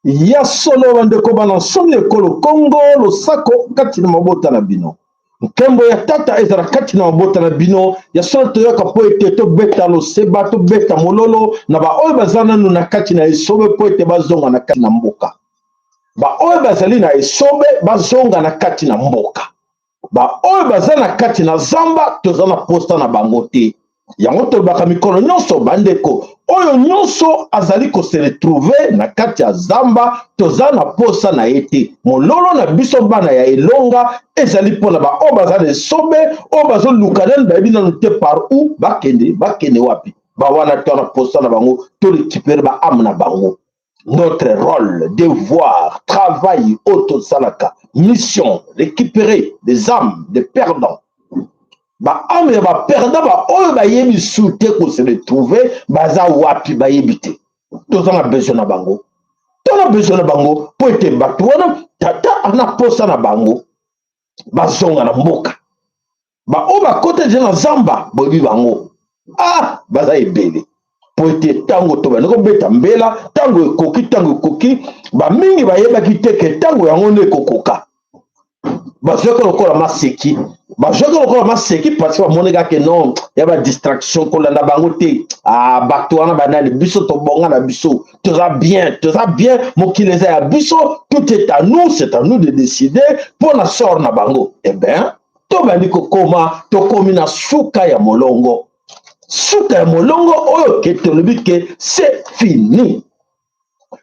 Ya solo bandeko bana nsomi ekolo Kongo, losako kati na mabota na bino. Nkembo ya tata ezala kati na mabota na bino. Ya solo toyoka mpo ete tobeta loseba, tobeta mololo na baoyo baza nanu na kati na esobe mpo ete bazonga na kati na mboka. Baoyo bazali na esobe bazonga na kati na mboka. Baoyo baza na kati na zamba toza na posa na bango te. Yango tolobaka mikolo nyonso, bandeko, oyo nyonso azali ko se retrouver na kati ya zamba, toza na posa na ye te. Mololo na biso bana ya elonga ezali mpo na baoyo baza na esobe, oyo bazoluka nanu bayebi nanu te par où bakende, bakende wapi. Bawana toza na posa na bango, to recuperer ba ame na bango. Notre rôle, devoir, travail oyo tosalaka, mission, récupérer des âmes des perdants. Ba âme ya ba perdants ba oyo bayebi su te ko se retrouver, baza wapi bayebi te. Toza na besoin na bango. Toza na besoin na bango po ete bato wana tata ana posa na bango bazonga na mboka. Baoyo bakota deja na zamba boyebi bango, ah baza ebele po ete ntango tobandi kobeta mbela, ntango ekoki, ntango ekoki, bamingi bayebaki te ke ntango yango nde ekokoka. Bazwaki lokola maseki, bazwaki lokola maseki parce que bamonaki kaka non ya ba distraction, kolanda bango te. Ah, bato wana banani, biso tobonga na biso, toza bien, toza bien, mokili eza ya biso, tout est à nous, c'est à nous de décider mpo na sort na bango. Eh ben tobandi kokoma, tokomi na suka ya molongo, suka ya molongo oyo ke tolobi ke c'est fini,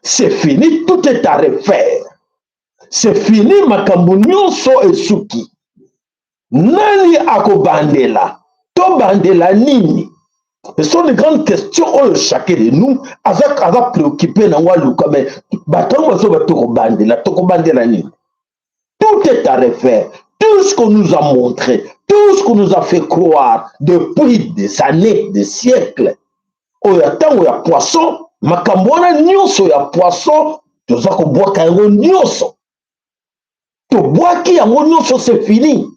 c'est fini, tout est à refaire, c'est fini, makambo nyonso esuki. Nani akobandela? Tobandela nini? Ce sont des grandes questions oyo chacun de nous aza, aza préoccupé nango aluka, mais bato yango bazoba tokobandela, tokobandela nini? Tout est à refaire. Tout ce qu'on nous a montré, tout ce qu'on nous a fait croire depuis des années, des siècles, oyo ya ntango ya poisson, makambo wana nyonso ya poisson, toza kobwaka yango nyonso, tobwaki yango nyonso, c'est fini.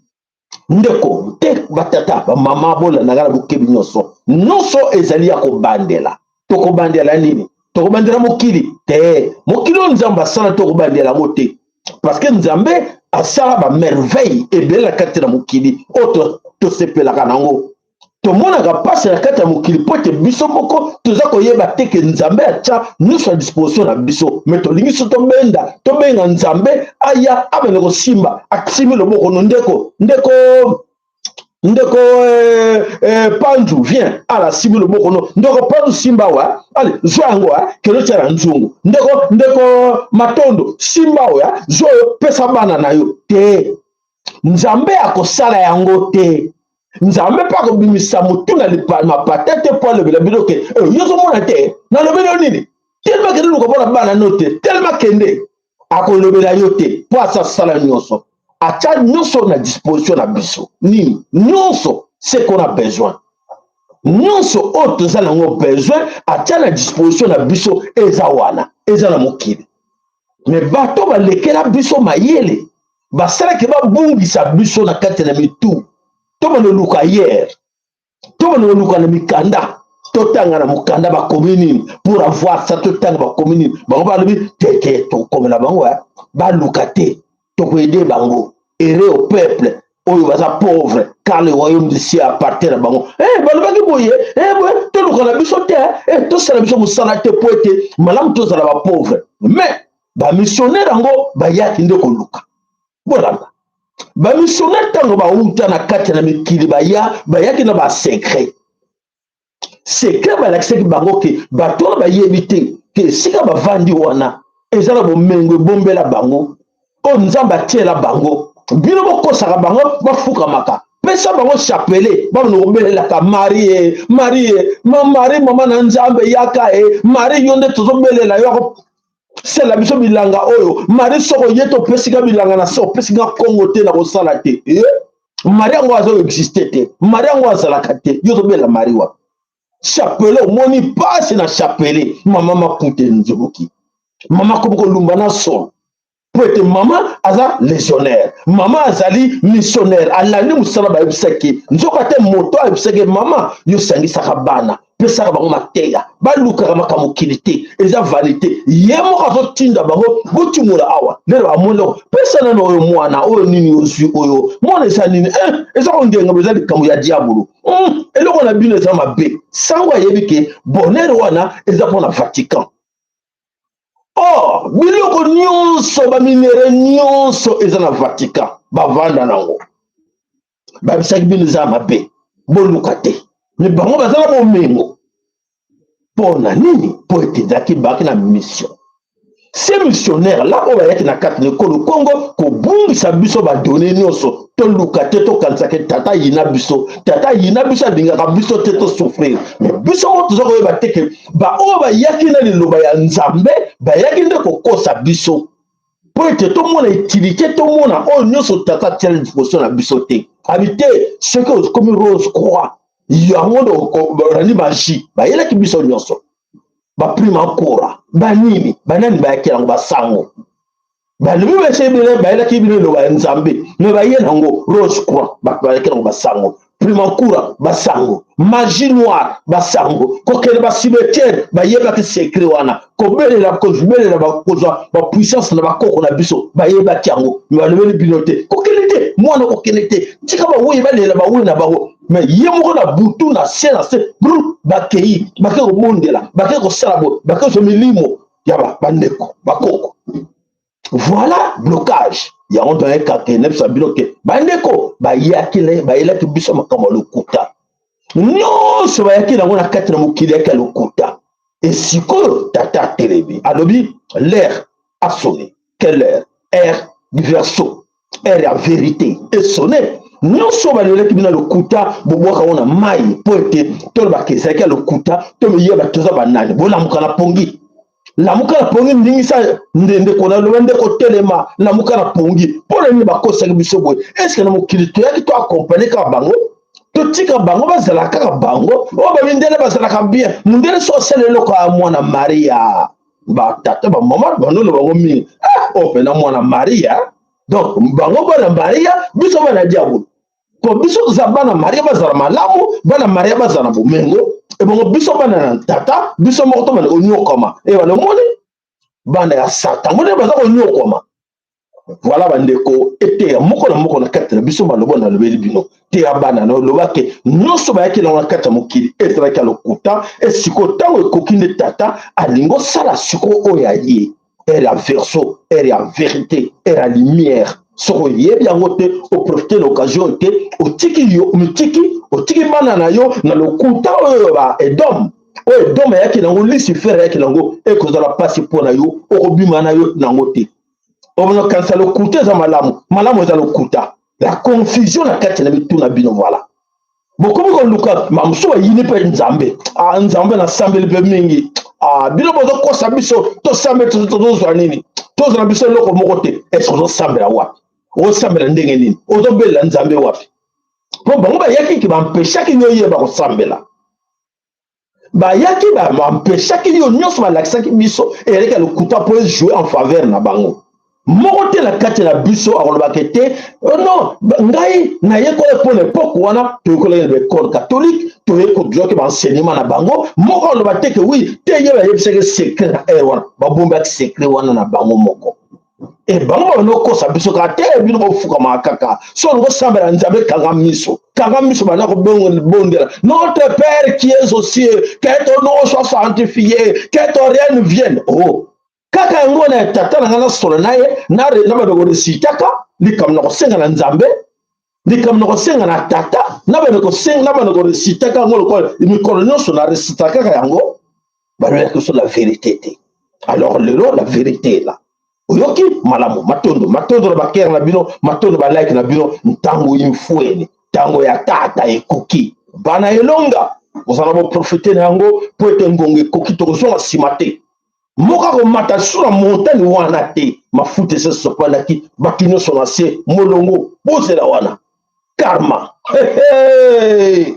Ndeko te, batata, bamama, bolandaka na bokebi nyonso, nyonso ezali ya kobandela. Tokobandela nini? Tokobandela mokili te. Mokili oyo Nzambe asala, tokobandela yango te, parce que Nzambe asala ba merveille ebele na kati na mokili oyo tosepelaka nango. Tomonaka mpasi na kati ya mokili mpo ete biso moko toza koyeba te ke Nzambe atya nyonso ya disposition na biso, me tolingi so tobenda, tobenga Nzambe aya abanda kosimba, asimbi loboko no, ndeko, ndeko, ndeko Panzu, viens, ala asimbi loboko no, ndeko Panzu, simba wa, ale zwa yango, kende otya na nzungu, ndeko, ndeko Matondo, simba oyo, zwa oyo, pesa bana na yo te. Nzambe akosala yango te. Nzambe mpe akobimisa motu na mapata te mpo alobela bino ke yo ozomona te, nalobeli yo nini? Telema kende luka mpona bana no te, telema kende. Akolobela yo te mpo asasala nyonso, atya nyonso na disposition na biso. Nini nyonso ce qu'on a besoin. Nyonso oyo toza nango besoin atia na disposition na biso eza wana, eza na mokili. Me bato balekela biso mayele, basalaki babungisa biso na kati na mitu. Tobanda koluka hier, tobanda koluka na mikanda, totanga na mokanda bakomi nini pour avoir ça, totanga bakomi nini. Bango balobi te te, tokomela bango baluka te, tokoede bango ere au peuple oyo baza pauvre, car le royaume du ciel appartient na bango. Balobaki boye, boye toluka na biso te, tosala biso mosala te po ete malamu tozala bapauvre. Mais bamissionnaire yango bayaki nde koluka. Bolanda bamissionnaire ntango bauta na kati na mikili, baya bayaki na basecret. Secret balakisaki bango ke bato wana bayebi te ke esika bavandi wana eza na bomengo ebombela bango oyo Nzambe atiela bango. Bino bokosaka bango, bafukamaka, pesa bango chapelet, babanda kobelelaka Marie, Marie, ma Marie, mama na Nzambe, yaka e Marie, yo nde tozobelela yo, akosala biso bilanga oyo. Marie, soko ye topesika bilanga na se, opesika Kongo te, na kosala te. Marie yango azo existe te, Marie yango azalaka te. Yo ozobelela Marie wapi? Chapelet omoni pasi na chapelet, mama maputa nzuluki, mama komi kolumba na solo po ete mama aza légionnaire, mama azali missionnaire, alandi mosala bayebisaki. Nzoka te moto ayebisaki mama yo sangisaka bana, pesaka bango mateya, balukaka makambo mokili te, eza vanité. Ye moko azotinda bango botimola awa lelo bamoni eloko, pesa nano oyo mwana oyo nini ozwi oyo mwana eza nini, eza kongenga, eza likambo ya diabolo, eloko na bino eza mabe. Sango ayebi ke bonheur wana eza mpona Vatican. Or biloko nyonso, baminerais nyonso eza na Vatican, bavanda nango. Babisaki bino eza mabe, boluka te, me bango baza na bomengo. Mpo na nini? Mpo ete ezalaki baki na mission. Ces missionnaires là oyo bayaki na kati na ekolo Congo kobungisa biso badonnées nyonso, toluka te, tokanisaka tata yina biso, tata yina biso, alingaka biso te, tosouffrir. Mais biso moko toza koyeba te ke baoyo bayaki na liloba ya Nzambe bayaki nde kokosa biso mpo ete tomona utilité, tomona oyo nyonso tata atiala disposition na biso te. Abi te, soki okomi rose croix yango nde olandi magie bayelaki biso nyonso, baprima nkura banini banani bayaki yango, basango balobi bese bayelaki bino eloba ya Nzambe, me baye nango rose croix. Bato bayaki nango, basango prima nkura, basango magie noire, basango kokende bacimetière, bayebaki secret wana, kobelela, kobelela, kozwa bapuissance na bakoko na biso, bayebaki yango. Me balobeli bino te, kokende te mwana, kokende te, tika bawei balela bawei na bango. Me ye moko na butu na se na se bru bakei, bakei kobondela, bakei kosala boye, bakei kozwa milimo ya bandeko bakoko. Voilà blocage yango. Toyekaka nebisa bino ke bandeko bayaki, bayelaki biso makambo ya lokuta nyonso, bayaki nango na kati na mokili, yaki ya lokuta. Esikoyo tata atelemi, alobi l'heure a sonné. Quelle heure? Heure du Verseau, heure ya vérité esonné. Nyonso balelaki bino lokuta, bobwaka ngo na mai mpo ete tolobaka ezalaki ya lokuta, tomiyeba toza banani. Bolamuka na pongi, lamuka na pongi, ndingisa ndeko na loba, ndeko telema, lamuka na pongi. Mpo na nini bakosaki biso boye? Eske na mokili toyaki to accompagner kaka bango, totika bango bazala kaka bango oyo bamindele bazalaka bien? Mondele so asala eloko ya mwana Maria, batata bamama banolo bango mingi, ah, oyo mpena mwana Maria. Donc bango bana Maria, biso bana diabolo. Po biso toza bana Maria, bazala malamu, bana Maria bazala na bomengo, ebongo biso bana na tata, biso moko tobanda konyokama. E bana omoni bana ya Satan ngo nde baza konyokwama. Voilà bandeko, eteya moko na moko na kati na biso. Maloba nalobeli bino, teya bana na oloba ke nyonso bayaki nango na kati ya mokili ezalaki ya lokuta. Esiko ntango ekoki nde tata alingi osala sikoyo oyo ya ye, heure ya Verseau, heure ya vérité, heure ya lumière. Soki oyebi yango te, oprofite na occasion te, otiki yo omitiki, otiki bana na yo na lokuta oyo ba Edom, oyo Edom ayaki nango, Lucifer ayaki nango, ekozala mpasi mpo na yo, okobima na yo nango te. Okokanisa lokuta eza malamu, malamu eza lokuta. La confusion na kati na mitu na bino. Voilà, bokomi koluka mamosusu, bayini mpe Nzambe. Ah, Nzambe nasambeli mpe mingi. Ah, bino bozokosa biso, tosambeli, tozozwa nini? Tozala biso eloko moko te. Ese ozosambela wapi? Ozosambela ndenge nini? Ozobelela Nzambe wapi? Mpo bango bayaki ke bampeshaki yo yeba kosambela. Bayaki bampeshaki yo nyonso, balakisaki biso eyalaki ya lokuta mpo ejoue en faveur na bango. Moko te na kati na biso akolobaka ete oh non, ngai nayekola mpo na epoke wana toyekolaki na baekole catholique, toyekozwaki baenseignement na bango. Moko aloba te ke wi te, ye bayebisaki secret na heure wana, babombaki secret wana na bango moko. E bango babanda kokosa biso kaka te, bino bofukamaka kaka so olingi osambela Nzambe, kanga miso, kanga miso, banda kobondela: "Notre Père qui es aux cieux, que ton nom soit sanctifié, que ton règne vienne." Oh, kaka yango wana ya tata na ngai nasola na ye na banda koresitaka likambo na kosenga na Nzambe, likambo na kosenga na tata, na banda kosenga, na banda koresitaka yango lokola mikolo nyonso na resitaka kaka yango. Balobelaki biso la vérité te. Alors lelo la vérité est là. Oyoki malamu. Matondo, matondo na bakere na bino, matondo balike na bino. Ntango imfweni, ntango ya tata ekoki. Bana elonga, ozala boprofite na yango mpo ete ngonga ekoki. Tokozonga nsima te. Moko akomata su na montagne wana te. Mafuta esi esopanaki, bato nyonso na se molongo bozela wana. Karma, hey, hey.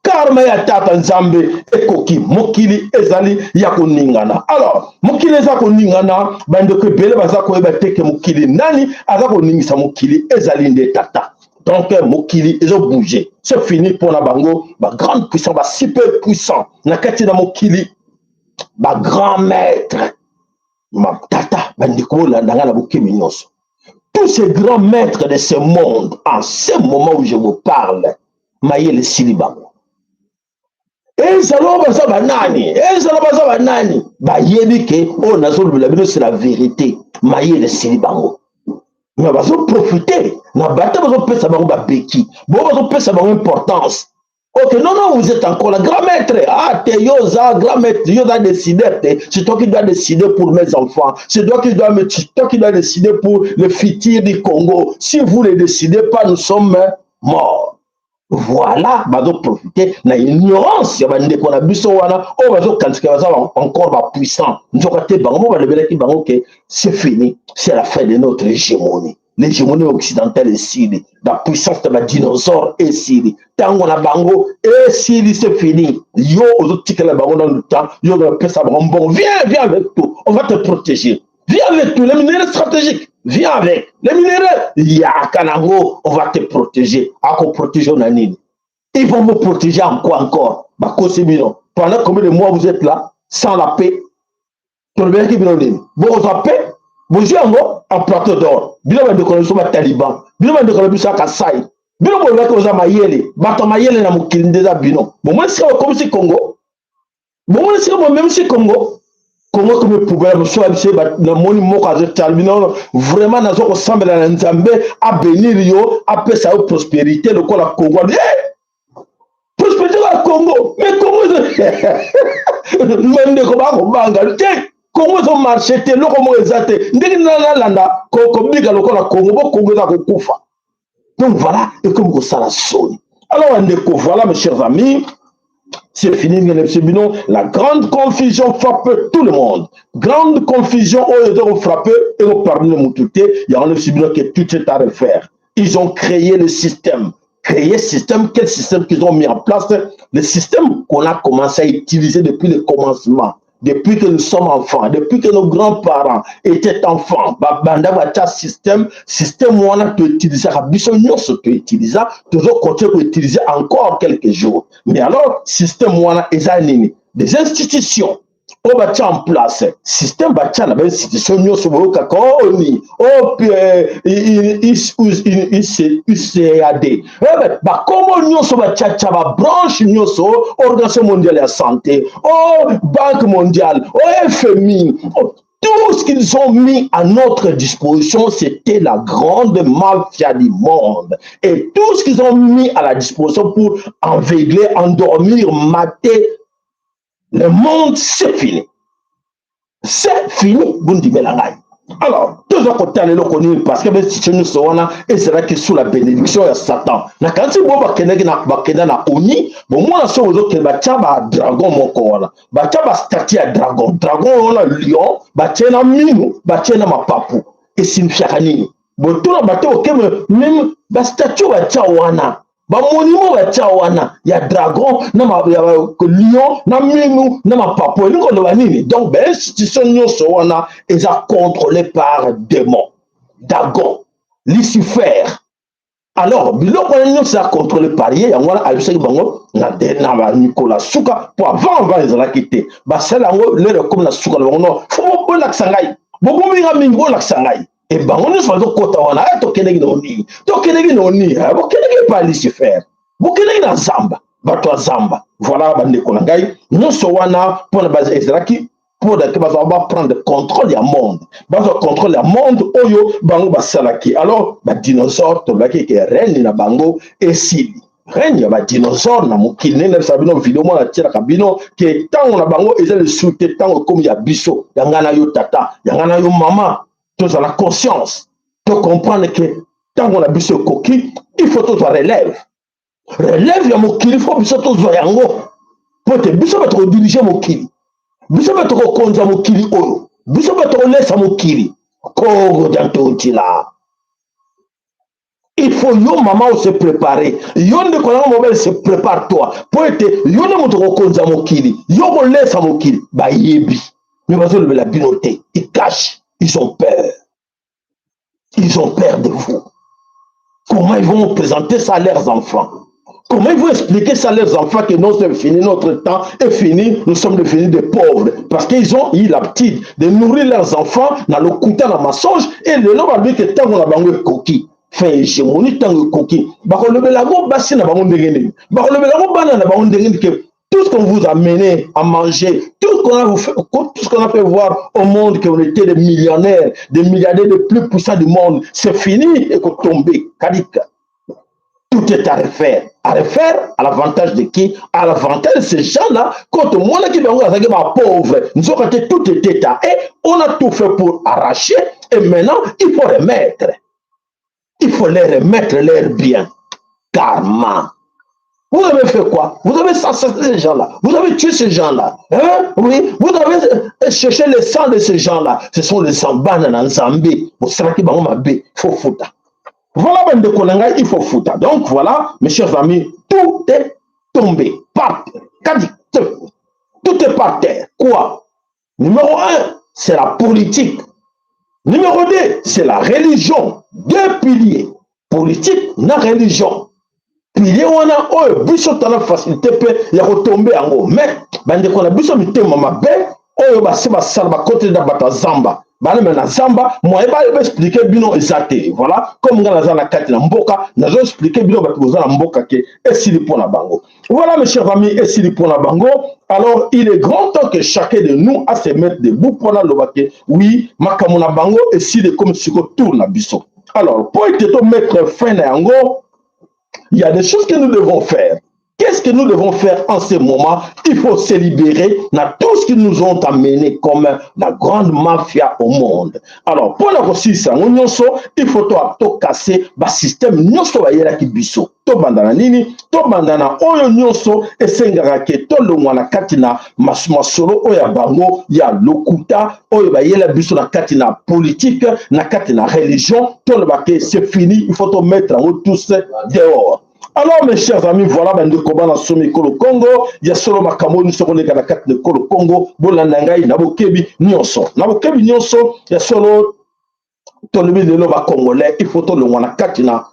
Karma ya tata Nzambe ekoki. Mokili ezali ya koningana. Alors mokili eza koningana, bandeko ebele baza koyeba te ke mokili, nani aza koningisa mokili? Ezali nde tata. Donc mokili ezobouge, c'est fini mpona bango, bagrande puissance, basuper puissant na kati na mokili, bagrand maître. Tata, bandeko, bolanda nga na bokemi nyonso. Tous ces grands maîtres de ce monde, en ce moment où je vous parle, mayele esili bango. Ezala oyo baza banani, ezala baza banani, bayebi ke oyo nazolobela bino, c'est la vérité. Mayele esili bango, mais bazoprofite na bato, bazopesa bango babeki bo, bazopesa bango importance. Ok, non, non, vous êtes encore le grand maître. Ah, te, yo oza grand maître, yo oza décideur te. C'est toi qui dois décider pour mes enfants. C'est toi qui dois décider pour le futur du Congo. Si vous ne décidez pas, nous sommes morts. Voilà, bazoprofite na ignorance ya bandeko na biso wana oyo bazokanisika baza encore bapuissant. Nzoka te, bango mo balobelaki bango ke c'est fini, c'est la fin de notre hégémonie. L'hégémonie occidentale esili, la puissance ya badinosaure esili, ntango na bango esili, c'est fini. Yo ozotikela bango nanu temps, yo opesa bango mbongo: "Viens, viens avec tout, on va te protéger. Viens avec tout, les minéraux stratégiques, viens avec les minéraux, yaka nango, on va te protéger." Akoprotéger na nini? Ils vont vous protéger en quoi encore? Bakosi bino. Pendant combien de mois vous êtes là sans la paix? Tolobelaki bino nini? Bokozwa paix, bozwi yango en plateau d'or. Bino bandeko na biso bataliban, bino bandeko na biso ya Kasai, bino bolobaki oza mayele, bato ya mayele na mokili nde eza bino. Bomoni sika bokomisi Congo, bomoni sika bomemisi Congo. Congo ekomi poubelle. Mosusu ya biso, namoni moko azotala bino. Vraiment, naza kosambela na Nzambe abénir yo, apesa yo prospérité lokola Congo. Eh! Prospérité ya Congo, mais Congo, ndeko, bakobanga te. Congo ezomarche te, eloko moko eza te. Ndenge nalanda kobika lokola Congo bo, Congo eza kokufa. Donc voilà, ekomi kosala soni. Alors bandeko, voilà, mes chers amis, c'est fini. Bino, la grande confusion frappe tout le monde. Grande confusion oyo eza kofrappe, ekopardonne motu te. Yango nayebisi bino ke tout est à refaire. Ils ont créé le système, créé système. Quel système qu'ils ont mis en place? Le système qu'on a commencé à utiliser depuis le commencement, depuis que nous sommes enfants, depuis que nos grands-parents étaient enfants. Babanda batia système, système wana toutilisaka biso nyonso, toutiliza, tozocontinue koutiliser encore quelques jours. Mais alors système wana eza nini? Des institutions oyo batia en place, système batia na bainstitution nyonso. Boyokaka oni o UCAD, bakombo nyonso batiatia, babranche nyonso, Organisation mondiale ya santé, o Banque mondiale, o FMI, tout ce qu'ils ont mis à notre disposition, c'était la grande mafia du monde. Et tout ce qu'ils ont mis à la disposition pour aveugler, endormir, mater le monde, c'est fini. C'est fini, bundimela ngai. Alors, toza kotala eloko nini? Parce que bainstitution nyonso wana ezalaki sous la bénédiction ya Satan. Nakanisi bo bakendaki na, bakenda na oni, bomona so ozokende, batya badragon moko wana, batya bastatue ya dragon. Dragon wana, lion, batie na minu, batie na mapapu. Esignifiaka nini? Botuna bato okeme meme bastatue batya wana. Bamonima batia wana ya dragon na ya lion na minu na mapapo elingi koloba nini? Donc bainstitution nyonso wana eza contrôlé par démon Dagon, Lucifer. Alors biloko wana nyonso eza contrôlé par ye. Yango wana ayebisaki bango na mikolo ya suka, mpo avant avant ezalaki te. Basala yango lelo, ekomi na suka na bango. Non, faut bolakisa ngai, bobominga mingi, bolakisa ngai. E bango nyonso bazokɔta wana. E tokendeki na oni, tokendeki na oni, bokendeki epa Lucifer, bokendeki na zamba, bato ya zamba. Voilà, bandeko na ngai, nyonso wana mpona ezalaki mpona ke bazwa baprendre contrôle ya monde, bazwa contrôle ya monde oyo bango basalaki. Alors badinosaure, tolobaki ke règne na bango esili, règne ya badinosaure na mokili. Ndenge nayebisaka bino, video mwana atielaka bino ke ntango na bango eza lisusu te. Ntango ekomi ya biso, ya ngai na yo tata, ya ngai na yo mama. Tozala conscience, tocomprendre ke ntango na biso ekoki. Il faut tozwa relève, relève ya mokili. Faut biso tozwa yango, po te biso bato kodiriger mokili, biso bato kokonza mokili oyo, biso bato kolesa mokili. Kongo diantotila, il faut yo mama ose préparer, yo ndeko nanga mobali, se prépare toi, po ete yo nde moto kokonza mokili, yo kolesa mokili. Bayebi, mais bazolobela bino te. Ils cachent, ils ont peur, ils ont peur de vous. Comment ils vont présenter ça à leurs enfants? Comment ils vont expliquer ça à leurs enfants que non, c'est fini, notre temps est fini, nous sommes devenus des pauvres? Parce qu'ils ont eu l'habitude de nourrir leurs enfants dans le couteau, dans le mensonge, et le nom va dire que tant on a ekoki, fin hégémonie, ntango ekoki, bakolobela yango basi na bango ndenge nini? Bakolobela yango bana na bango ndenge nini ke tout ce qu'on vous a mené à manger, tout ce qu'on a fait voir au monde qu'on était des millionnaires, des milliardaires les plus puissants du monde, c'est fini et qu'on tombé? Kadika. Tout est à refaire. À refaire à l'avantage de qui? À l'avantage de ces gens-là. Quand on voit qui est pauvre, nous avons tout était à et on a tout fait pour arracher et maintenant il faut remettre. Il faut les remettre leurs biens. Karma. Vous avez fait quoi? Vous avez assassiné ces gens-là. Vous avez tué ces gens-là. Hein? Oui. Vous avez cherché le sang de ces gens-là. Ce sont les bana na Nzambe. Vous savez qu'il faut foutre. Voilà, bandeko na ngai, il faut foutre. Donc voilà, mes chers amis, tout est tombé par terre. Tout est par terre. Quoi? Numéro 1, c'est la politique. Numéro 2, c'est la religion. Deux piliers. Politique na religion. Pilier wana oyo biso tala facilité mpe ya kotombe yango. Mais bandeko na biso mitema mabe oyo basi basala, bakoteli na bato ya zamba, balema na zamba, moye baexpliquer bino eza te. Voilà, comme nga naza na kati na mboka, nazo expliquer bino. Bato boza na mboka ke esili mpo na bango. Voilà, mes chers amis, esili mpo na bango. Alors il est grand temps que chacun de nous à se mettre debout mpona loba ke oui, makambo na bango esili, ekomi siko tour na biso. Alors po ete tomettre fin na yango, il y a des choses que nous devons faire. Qu'est-ce que nous devons faire en ce moment? Il faut se libérer dans tout ce qui nous ont amené comme la grande mafia au monde. Alors, pour la kosilisa yango nyonso, il faut to casser ba système nyonso bayelaki biso. Tobanda na nini? Tobanda na oyo nyonso esengaka ke tolongwa na kati na masolo oyo ya bango ya lokuta oyo bayela biso na kati na politique, na kati na religion. Toloba ke c'est fini, il faut to mettre yango tous dehors. Alors, mes chers amis, voilà, bandeko bana somi ekolo Congo, ya solo makambo nyonso koleka na kati na ekolo Congo, bolanda ngai na bokebi nyonso, na bokebi nyonso. Ya solo, tolobi lelo bacongolais, il faut tolongwa na kati na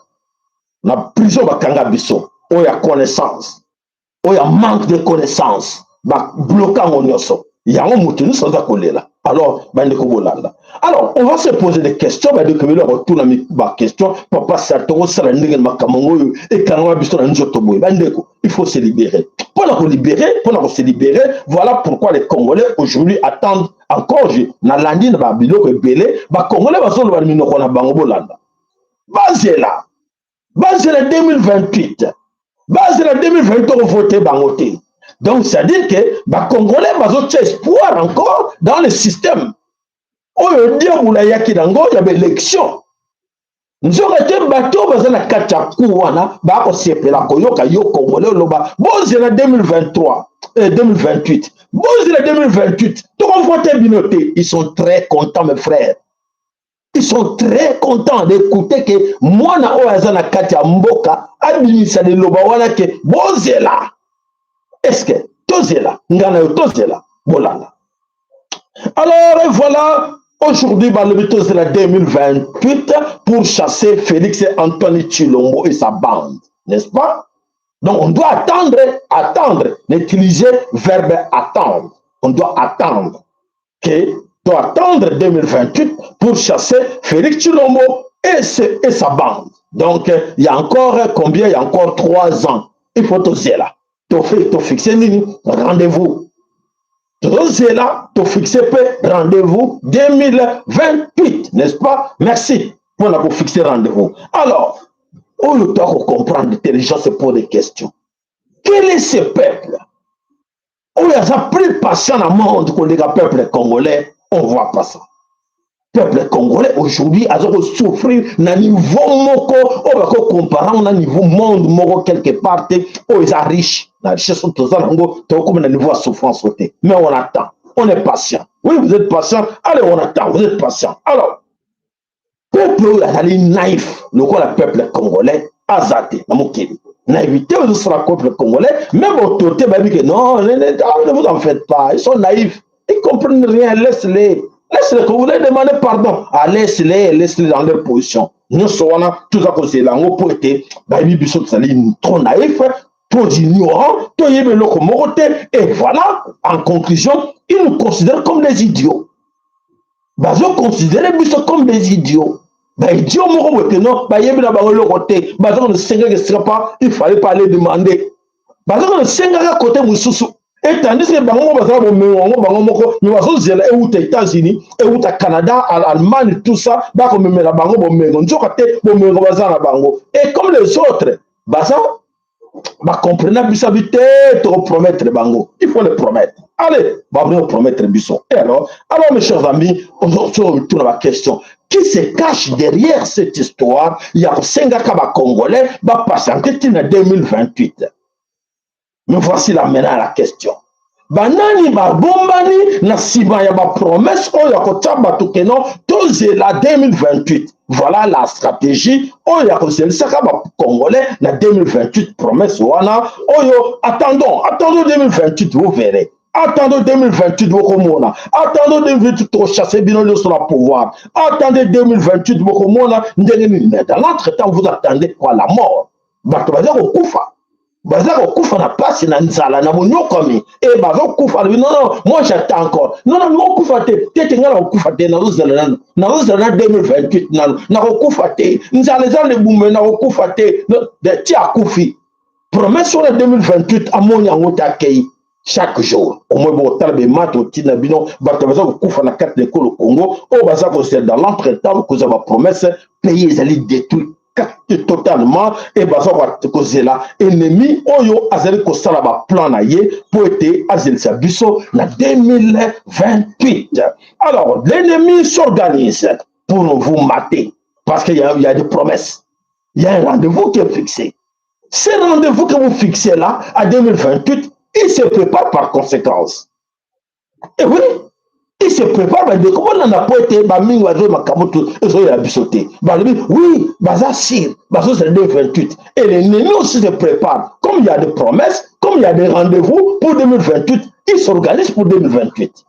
prison bakanga biso, oyo ya connaissance, oyo ya manque de connaissance, babloquer yango nyonso. Yango moto nyonso aza kolela. Alors bandeko bolanda, alors on va se poser des questions. Bandeko ebele bakotuna baquestion: papa sar, tokosala ndenge na makambo ngo oyo ekangama biso na nzoto boye? Bandeko, il faut se libérer. Mpona kolibérer, mpona kose libérer, voilà pourquoi les Congolais aujourd'hui attendent encore. Nalandi na babiloko ebele, bacongolais bazoloba na minoko na bango. Bolanda, bazela, bazela 2028, bazela 2028, ovote bango te. Donc c'est à dire que bacongolais bazotia espoir encore dans le système oyo diabolo ayaki nango ya baélection. Nzoka te, bato oyo baza na kati ya ku wana bakosepela koyoka yo congolais oloba: bozela 2023, 2028, bozela 2028, tokovote bino te. Ils sont très contents, mes frères. Ils sont très contents d'écouter que mwana oyo aza na kati ya mboka abimisa liloba wana ke bozela. Est-ce que tozela nga na yo tozela bolanda? Alors voilà, aujourd'hui balobi tozela 2028 pour chasser Félix Antoine Tshilombo et sa bande, n'est-ce pas? Donc on doit attendre, attendre, utiliser verbe attendre. On doit attendre que doit attendre 2028 pour chasser Félix Tshilombo et sa bande. Donc, il y a encore combien? Il y a encore 3 ans. Il faut tozela. To fixer rendez-vous. Tozela, to fixer rendez-vous 2028, n'est-ce pas? Merci pour la fixer rendez-vous. Alors, on doit comprendre, l'intelligence se pose des questions. Quel est ce peuple oyo aza plus patient na monde koleka peuple congolais? On voit pas ça. Peuple congolais aujourd'hui aza kosouffrir na niveau moko oyo bakocomparer na niveau monde moko quelque part te oyo eza riche na richesse. Oyo toza nango, tokokoma na niveau ya souffrance te, mais on attend, on est patient. Oui, vous êtes patient. Allez, on attend, vous êtes patient. Alors, peuple oyo azali naïf lokola peuple congolais aza te na mokili. Naïveté oyo ezosala peuple congolais, même autorité bayebi ke non, ne vous en faites pas, ils sont naïfs, ils comprennent rien, laisse-les, laisse-les. Vous voulez demander pardon, ah, laisse-les, laisse-les dans leur position. Nyonso wana toza kozela yango mpo ete bayebi biso tozali trop naïf, trop ignorant, toyebi eloko moko te. Et voilà, en conclusion, ils nous considèrent comme des idiots. Bazoconsidérer biso comme des idiots, baidiots moko boye ke non, bayebi na bango eloko te. Baza konosengaka esika pa il fallait pas aller demander, baza konosengaka kote mosusu, et tandis que bango moko bazala bomengo yango bango moko, mais bazozela euta États-Unis, euta Canada, Allemagne, tout ça, bakomemela bango bomengo. Nzoka te, bomengo baza na bango. Et comme les autres baza bacomprena biso abi te, tokopromettre bango, il faut le promettre. Allez, baboni kopromettre biso. Et alors, mes chers amis, tuna baquestion: qui se cache derrière cette histoire ya kosengaka bacongolais bapatienter ntina 2028? Mais voici là maintenant la question: banani babombani na nsima ya bapromesse oyo ya kotia bato ke non, tozela 2028? Voilà la stratégie oyo ya kozelisaka bacongolais na 2028. Promesse wana oyo, attendons, attendons 2028, vous verrez. Attendez 2028, bokomona. Attendez 2028, tochasse bino nyonso na pouvoir. Attendez 2028, bokomona ndenge nini. Mais dans l'entretemps, vous attendez quoi? La mort. Bato baza kokufa, baza kokufa na pasi, na nzala, na bonyokwami e bazokufa. Alobi: "Non, non, moi j'attends encore. Non, non, nakokufa te te te, ngai nakokufa te, nazozela nano, nazozela na 2028 nano, nakokufa te. Nzala eza lebume, nakokufa te." Ti akufi, promesse wana 2028 amoni yango te, akei. Chaque jour au moins botala bemate otinda bino bato baza kokufa na kati na ekolo Congo oyo baza kozela dans l'entretemps kozwa bapromesse. Pays ezali détruit totalement e baza kozela ennemi oyo azali kosala baplan na ye mpo ete azelisa biso na 2028. Alors l'ennemi s'organise pour vous mater parce qu'il y a des promesses, il y a un rendez-vous qui est fixé. Ce rendez-vous que vous fixez là à 2028, il se prépare par conséquence. Et oui, il se prépare. Bandeko, bolanda, po ete bamingi bazoyi makambo ezoyela biso te. Balobi oui, baza sûr, bazozela 2028. Et l'ennemi aussi se prépare. Comme il y a des promesses, comme il y a des rendez-vous pour 2028, il s'organise pour 2028.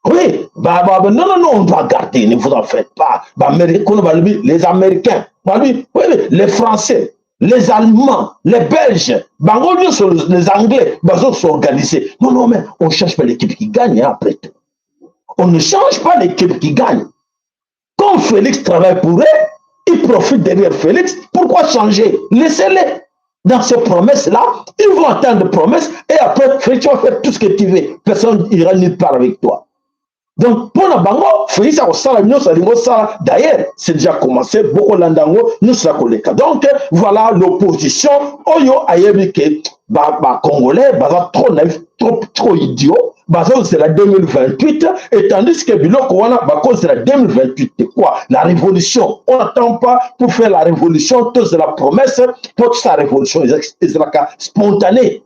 Oui, bah, non, non, non, on doit garder, ne vous en faites pas. Bah, les Américains, oui, les Français, les Allemands, les Belges, bango nyonso, les Anglais, bazo s'organiser. Non, non, mais on ne change pas l'équipe qui gagne, hein, après tout. On ne change pas l'équipe qui gagne. Quand Félix travaille pour eux, ils profitent derrière Félix. Pourquoi changer? Laissez-les. Dans ces promesses-là, ils vont attendre des promesses et après, Félix va faire tout ce que tu veux. Personne n'ira nulle part avec toi. Donc, pour la bango, Félix akosala nyonso alingi osala. D'ailleurs, c'est déjà commencé, bokolanda yango nyonso ya koleka. Donc, voilà l'opposition oyo ayebi ke bacongolais baza trop naïf, trop, trop idiot, bazozela 2028, et tandis que biloko wana bakozela 2028 te. Quoi? La révolution, on n'attend pas pour faire la révolution, tozela promesse. Po tosala révolution, ezalaka spontané.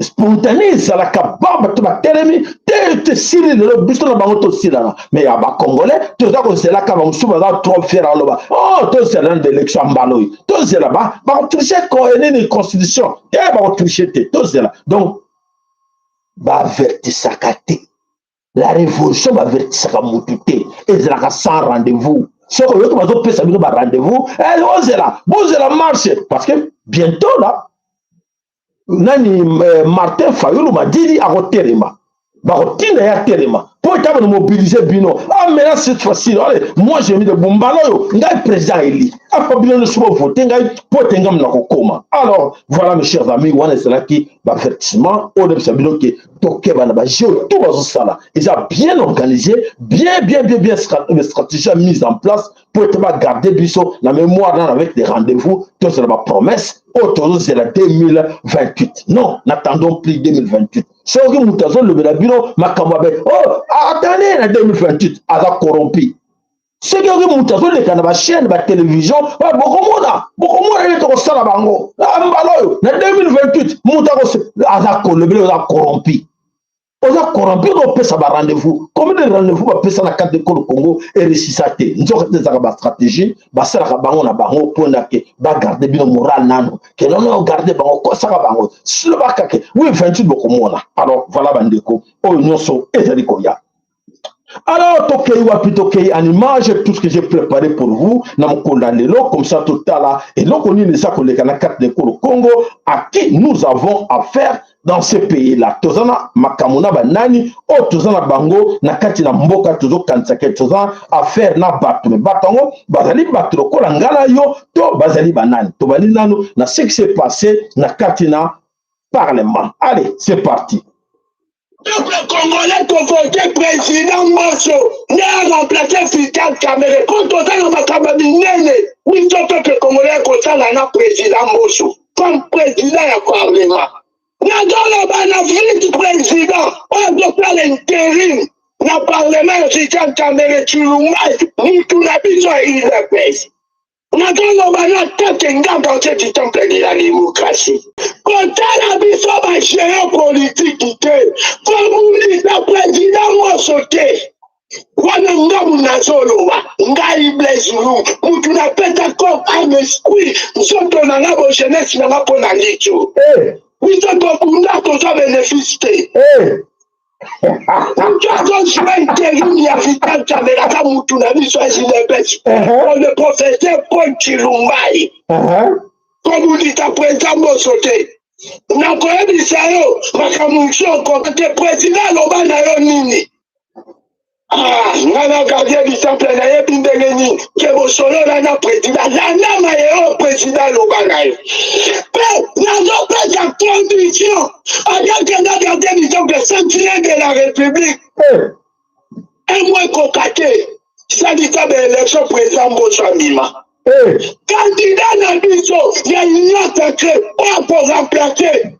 Spontané ezalaka ba bato batelemi te, tesili lelo biso na bango tosilana. Mais ya bacongolais, toza kozelaka bamosusu baza trop fier, aloba: "Oh, tozela na élection ya mbala oyo, tozela bakotriche nini, constitution te, bakotriche te, tozela." Donc baavertisaka te. La révolution, baavertisaka motu te, ezalaka sans rendez-vous. Soki oyoki bazopesa bino barendez-vous, ozela, bozela marche, parce que bientôt là, nani, Martin Fayulu Madidi akotelema, bakotinda ye atelema mpo ete abona mobiliser bino. Ah, maintenant, cette fois-ci, allez, moi j'ai mis de bumbala oyo, ngai président eli afa, bino nyonso bovote ngai mpo ete ngai na kokoma. Alors voilà, mes chers amis, wana ezalaki baavertissement oyo nayebisa bino ke tokeba na bajeu tout bazosala. Eza bien organisé, bien, bien, bien, bien stratégie mise en place mpo ete bagarde biso na mémoire nana avec des rendez-vous. Tozela bapromesse oyo tozozela 2028. Non, n'attendons plus 2028. Soki moto azolobela bino makambo abe: "Oh, attendez na 2028", aza corrompu. Soki oki moto azoleka na bachaîne, batélévision: "Bokomona, bokomona nde tokosala bango mbala oyo na 2028", moto aza kolobela, oza corrompu, oza corrompu. Opesa barendez-vous, combien de rendez-vous bapesa na kati ekolo Congo eresisa te? Nzoka te, ezalaka bastratégie basalaka bango na bango mpona ke bagarde bino moral nano, ke nono garde bango, kosaka bango silobaka ke oui, 28 bokomona. Alors voilà, bandeko, oyo nyonso ezali koya. Alors tokei wapi? Tokei en image, tout ce que j'ai préparé pour vous na mokolo ya lelo. Comme ça totala eloko nini eza koleka na kati ekolo Congo, à qui nous avons affaire dans ce pays là toza na makambo na banani oyo toza na bango na kati na mboka? Tozokanisa ke toza affaire na bato, mais bato yango bazali bato lokola ngai na yo to bazali banani? Tobandi nanu na ce qui s'est passé na kati na parlement. Allez, c'est parti. Peuple congolais, tovote président Mboso nde aremplace Vital Kamerhe mpo toza na makambo minene. Biso peuple congolais kosala na président Mboso comme président ya parlement. Nazoloba na vice président oyo azosala intérim na parlement ya Vital Kamerhe, Tshilumbayi, mutu na biso ya UDPS. Nazoloba na tete nganga otie du temple de la démocratie, kotala biso bagéopolitique te, kobundisa président Mboso te. Wana ngamu nazoloba, ngai Blaise Lu, mutu napesa corps, âme, esprit, nzoto na nga, bojeunesse na nga mpo na litio. Biso tobunda, tozwa bénéfice te. Mutu azozwa intérim ya Vital Kamerhe aza mutu na biso ya UDPS, le professeur Paul Tshilumbayi. Kobundisa président Mboso te. Nakoyebisa yo makambo mosusu okoka te. Président aloba na yo nini? Ah, nga na gardien du temple, nayebi ndenge nini ke bosolola na président. Landa maye oyo président aloba na yo, mpe nazopesa condition akakenda gardien du temple, sentinelle de la République. Un mois ekoka te, salisa baélection, président Mboso amima candidat na biso ya Union sacrée oyo akoremplace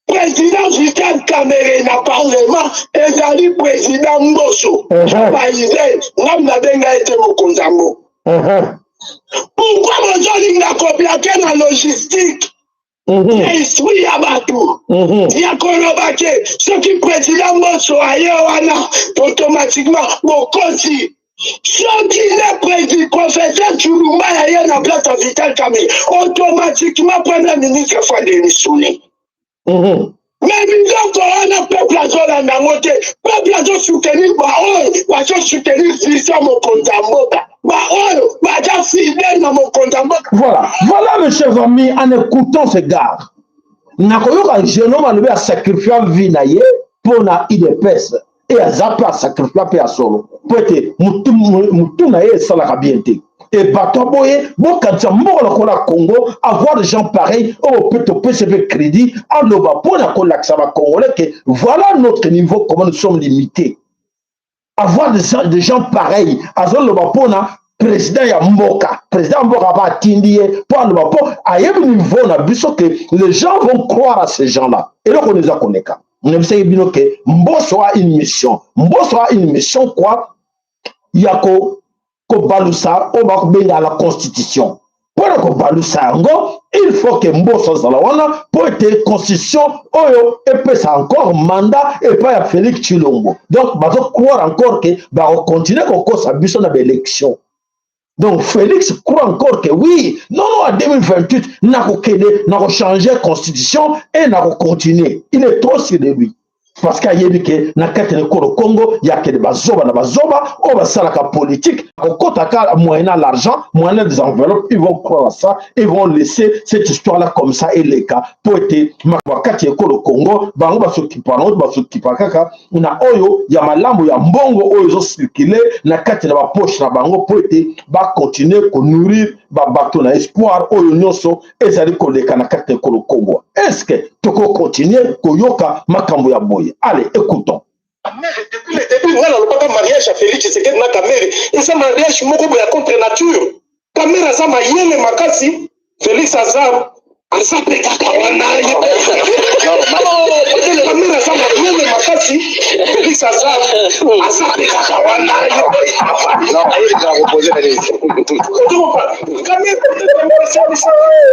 président Vital Kamerhe na parlement ezali président Mboso. Baise ngam nabenga ete mokonzi yango. Pourquoi bozolinga koblake na logistique ya esprit ya bato ya koloba ke soki président Mboso aye wana, automatiquement bokosi? Soki le président professeur Tshilumbayi aye na place ya Vital Kamerhe, automatiquement premier ministre faut démissionner. Mais biloko wana, peuple azolanda yango te. Peuple azosoutenir baoyo bazosoutenir vision mokonzi ya mboka, baoyo baza fidèle na mokonzi ya mboka. Voilà, voilà, mes chers amis, en écoutant ce gars, nakoyoka jeune homme alobi asacrifia vie na ye mpo na UDPS e aza mpe asacrifia mpe ya solo, mpo ete mutu na ye esalaka bien te. E bato boye, bokanisa mboka lokola Congo, avoir des gens pareils oyo mpe topesa mpe crédit, aloba mpo na kolakisa bacongolais ke voilà notre niveau, comment nous sommes limités. Avoir des gens pareils, azoloba mpona président ya mboka, président ya mboka ba atindi ye mpo aloba, mpo ayebi niveau na biso, ke les gens vont croire à ces gens là Eloko oyo eza koleka, nayebisaki bino ke Mboso a une mission. Mboso a une mission quoi? Ya ko kobalusa oyo bakobenga la constitution. Mpo na kobalusa yango, il faut que Mboso azala wana mpo ete constitution oyo epesa encore mandat epai ya Félix Tshilombo. Donc bazo croire encore que bakocontinue kokosa biso na baélection. Donc Félix croit encore que oui, non, non, en 2028 nakokende, nakochanger constitution et nakocontinue. Il est trop sûr de lui, parce que ayebi ke na kati na ekolo Congo yakende bazoba na bazoba oyo basalaka politique akokɔtaka moyennant l'argent, moyennant des enveloppes. Ils vont croire à ça, ils vont laisser cette histoire là comme ça eleka, po ete makambo kati ya ekolo Congo, bango basokipa nango, basokipa kaka na oyo ya malamu ya mbongo oyo ezocircule na kati na bapoche na bango, po ete bacontinue konourrir babato na espoir. Oyo nyonso ezali koleka na kati ya ekolo Congo, est ce que tokokontinue koyoka makambo ya boye? Allez, écoutons. Depuis le début, nga nalobaka, mariage ya Félix Tshisekedi na Kamerhe eza mariage moko boye ya contre nature. Kamerhe aza mayele makasi, Félix aza mpe kaka wana. Kamerhe aza mayele makasi, Félix aza mpe kaka wana. Kamerhe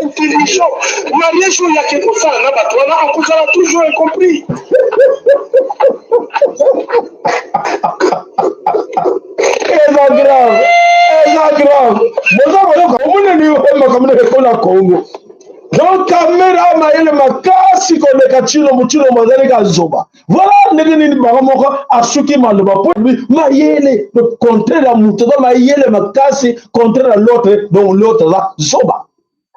intelligent, mariage oyo yake kosala na bato wana akozala toujours incompris. Eza grave, eza grave. Boza koyoka, omoneli makambo na ekolo Congo. Donc Kamerhe mayele makasi koleka Tshilombo. Tshilombo azali kazoba. Voilà ndenge nini bango moko asuki maloba po mayele, le contraire ya moto aza mayele makasi, contraire ya l'autre, donc l'autre aza zoba.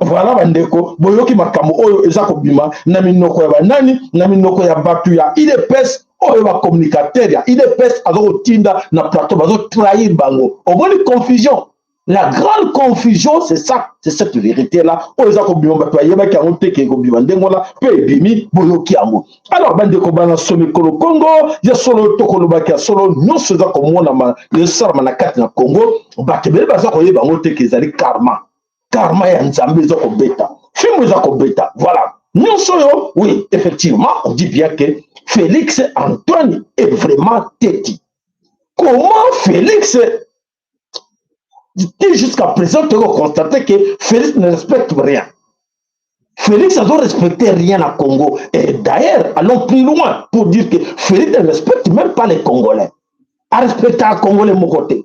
Voilà bandeko, boyoki makambo oyo eza kobima na minoko ya banani, na minoko ya bato ya UDPS, oyo bacommunicateur ya UDPS aza kotinda na plateau, bazotrahir bango. Omoni confusion, la grande confusion, c'est ça, c'est cette vérité là oyo eza kobima. Bato bayebaki yango te ke kobima ndenge wana, mpe ebimi, boyoki yango. Alors bandeko bana somikolo Congo, ya solo tokolobaki ya solo, nyonso eza komonama, ezosalama na kati na Congo, bato ebele baza koyeba yango te ke ezali karma, karma ya Nzambe eza kobeta fimbo, eza kobeta. Voilà nyonso oyo. Oui, effectivement, on dit bien que Félix Antoine est vraiment têtu. Comment Félix, jusqu'à présent, tu as constaté que Félix ne respecte rien? Félix n'a respecté rien à Congo. Et d'ailleurs, allons plus loin pour dire que Félix ne respecte même pas les Congolais. A respecté un Congolais mon côté.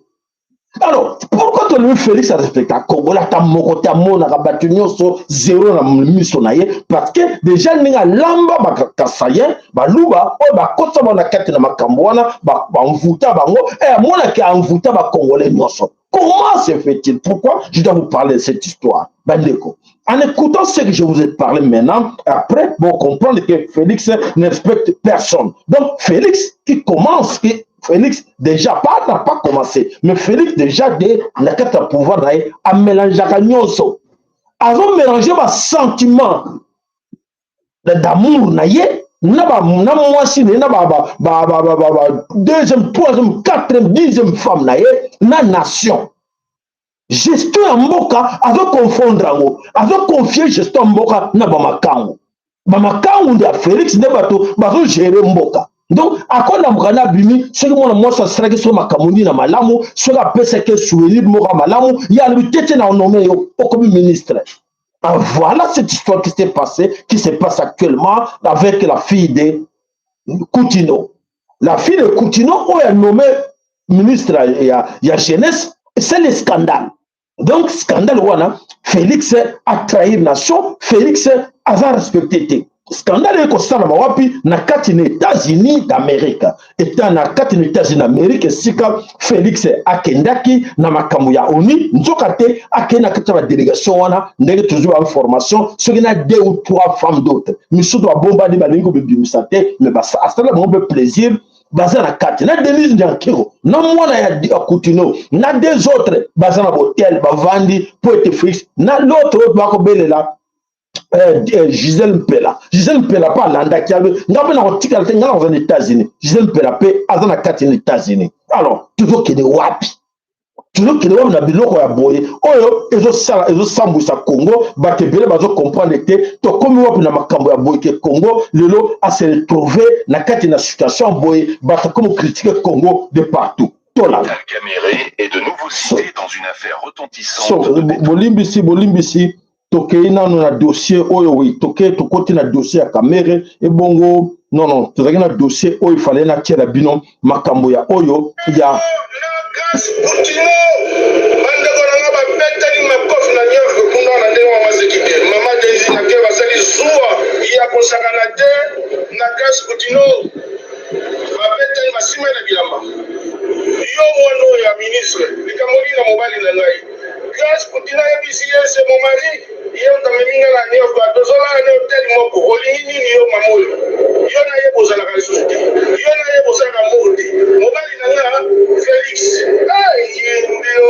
Alors, pourquoi tu lui Félix a respecté un Congolais ata moko te, amonaka bato nyonso zéro na miso na ye? Parce que déjà ndenge alamba bakasayen, baluba oyo bakotisa bango na kati na makambo wana, bamvuta bango, e amonaki amvuta bacongolais nyonso. Comment se fait-il? Pourquoi je dois vous parler de cette histoire, bandeko? En écoutant ce que je vous ai parlé maintenant, après, vous comprendre que Félix ne respecte personne. Donc, Félix qui commence, qui, Félix déjà, pas, n'a pas commencé, mais Félix déjà, de na kati ya pouvoir na ye, amélangeaka nyonso. Azomélange basentiment d'amour na ye na ba na mwasi na ye, na ba deuxième, troisième, quatrième, 10e femme na ye, na nation. Gestion ya mboka azoconfondre yango, azoconfie gestion ya mboka na bamakangu. Bamakangu nde ya Félix, nde bato bazogere mboka. Donc akolamuka na abimi, soki mwana mwasi asalaki soki makambo nini na malamu, soki apesaki souvenir moko ya malamu, ye alobi te te, na onome yo, okomi ministre. Ah, voilà cette histoire qui s'est passée, qui se passe actuellement avec la fille de Kutino. La fille de Kutino, oyo a nommé ministre ya jeunesse, c'est le scandale. Donc scandale wana, Félix a trahir nation, Félix aza respecté te. Scandale ekosalama wapi? Na kati na États-Unis d'Amérique, eta na kati na États-Unis d'Amérique, esika Félix akendaki na makambo ya ONU. Nzoka te akende na kati ya badélégation wana, ndenge tozwi bainformation, soki na deux ou trois femmes d'autres misusu babombani, balingi kobibimisa te, mais asala bango mpe plaisir. Baza na kati na Denise Nyakeru, na mwana ya Kutino, na deux autres, baza na botel, bavandi mpo ete Félix na l'autre oyo bakobelela Gisèle Mpela. Gisèle Mpela mpe alandaki abe, nga mpe nakotikala te, nga nakoza na États-Unis. Gisèle Mpela mpe aza na kati na États-Unis. Alors tozokende wapi? Tozokende wapi na biloko ya boye oyo ezosala, ezosambwisa Congo? Bato ebele bazocomprendre te tokomi wapi na makambo ya boye, ke Congo lelo ase retrouve na kati na situation boye, bato komi critiquer Congo de partout. Tolanda. Kamerhe est de nouveau cité dans une So bolimbisi, bolimbisi, tokei nano na dossier oyo. Oui, tokei, tokoti na dossier ya Kamerhe. Ebongo non, non, tozalaki na dossier oyo, ifale natiela bino makambo ya oyo ya Bandeko na nga babetani makofi na New York kuna na ndenge mama Sekite, mama Daisy Nake basali zuwa ya kosakana te na Grace Kutino. Babetani basima na bilamba. Yo mwana oyo ya ministre, likambo nini na mobali na ngai? Grace Kutino ayebisi ye: "C'est mon mari, ye moto amemi nga na New York, tozolala na hotel moko. Olingi nini yo mama oyo? Yo na ye bozalaka lisusu te, yo na ye bozalaka moko te. Mobali na nga Félix ayimbi o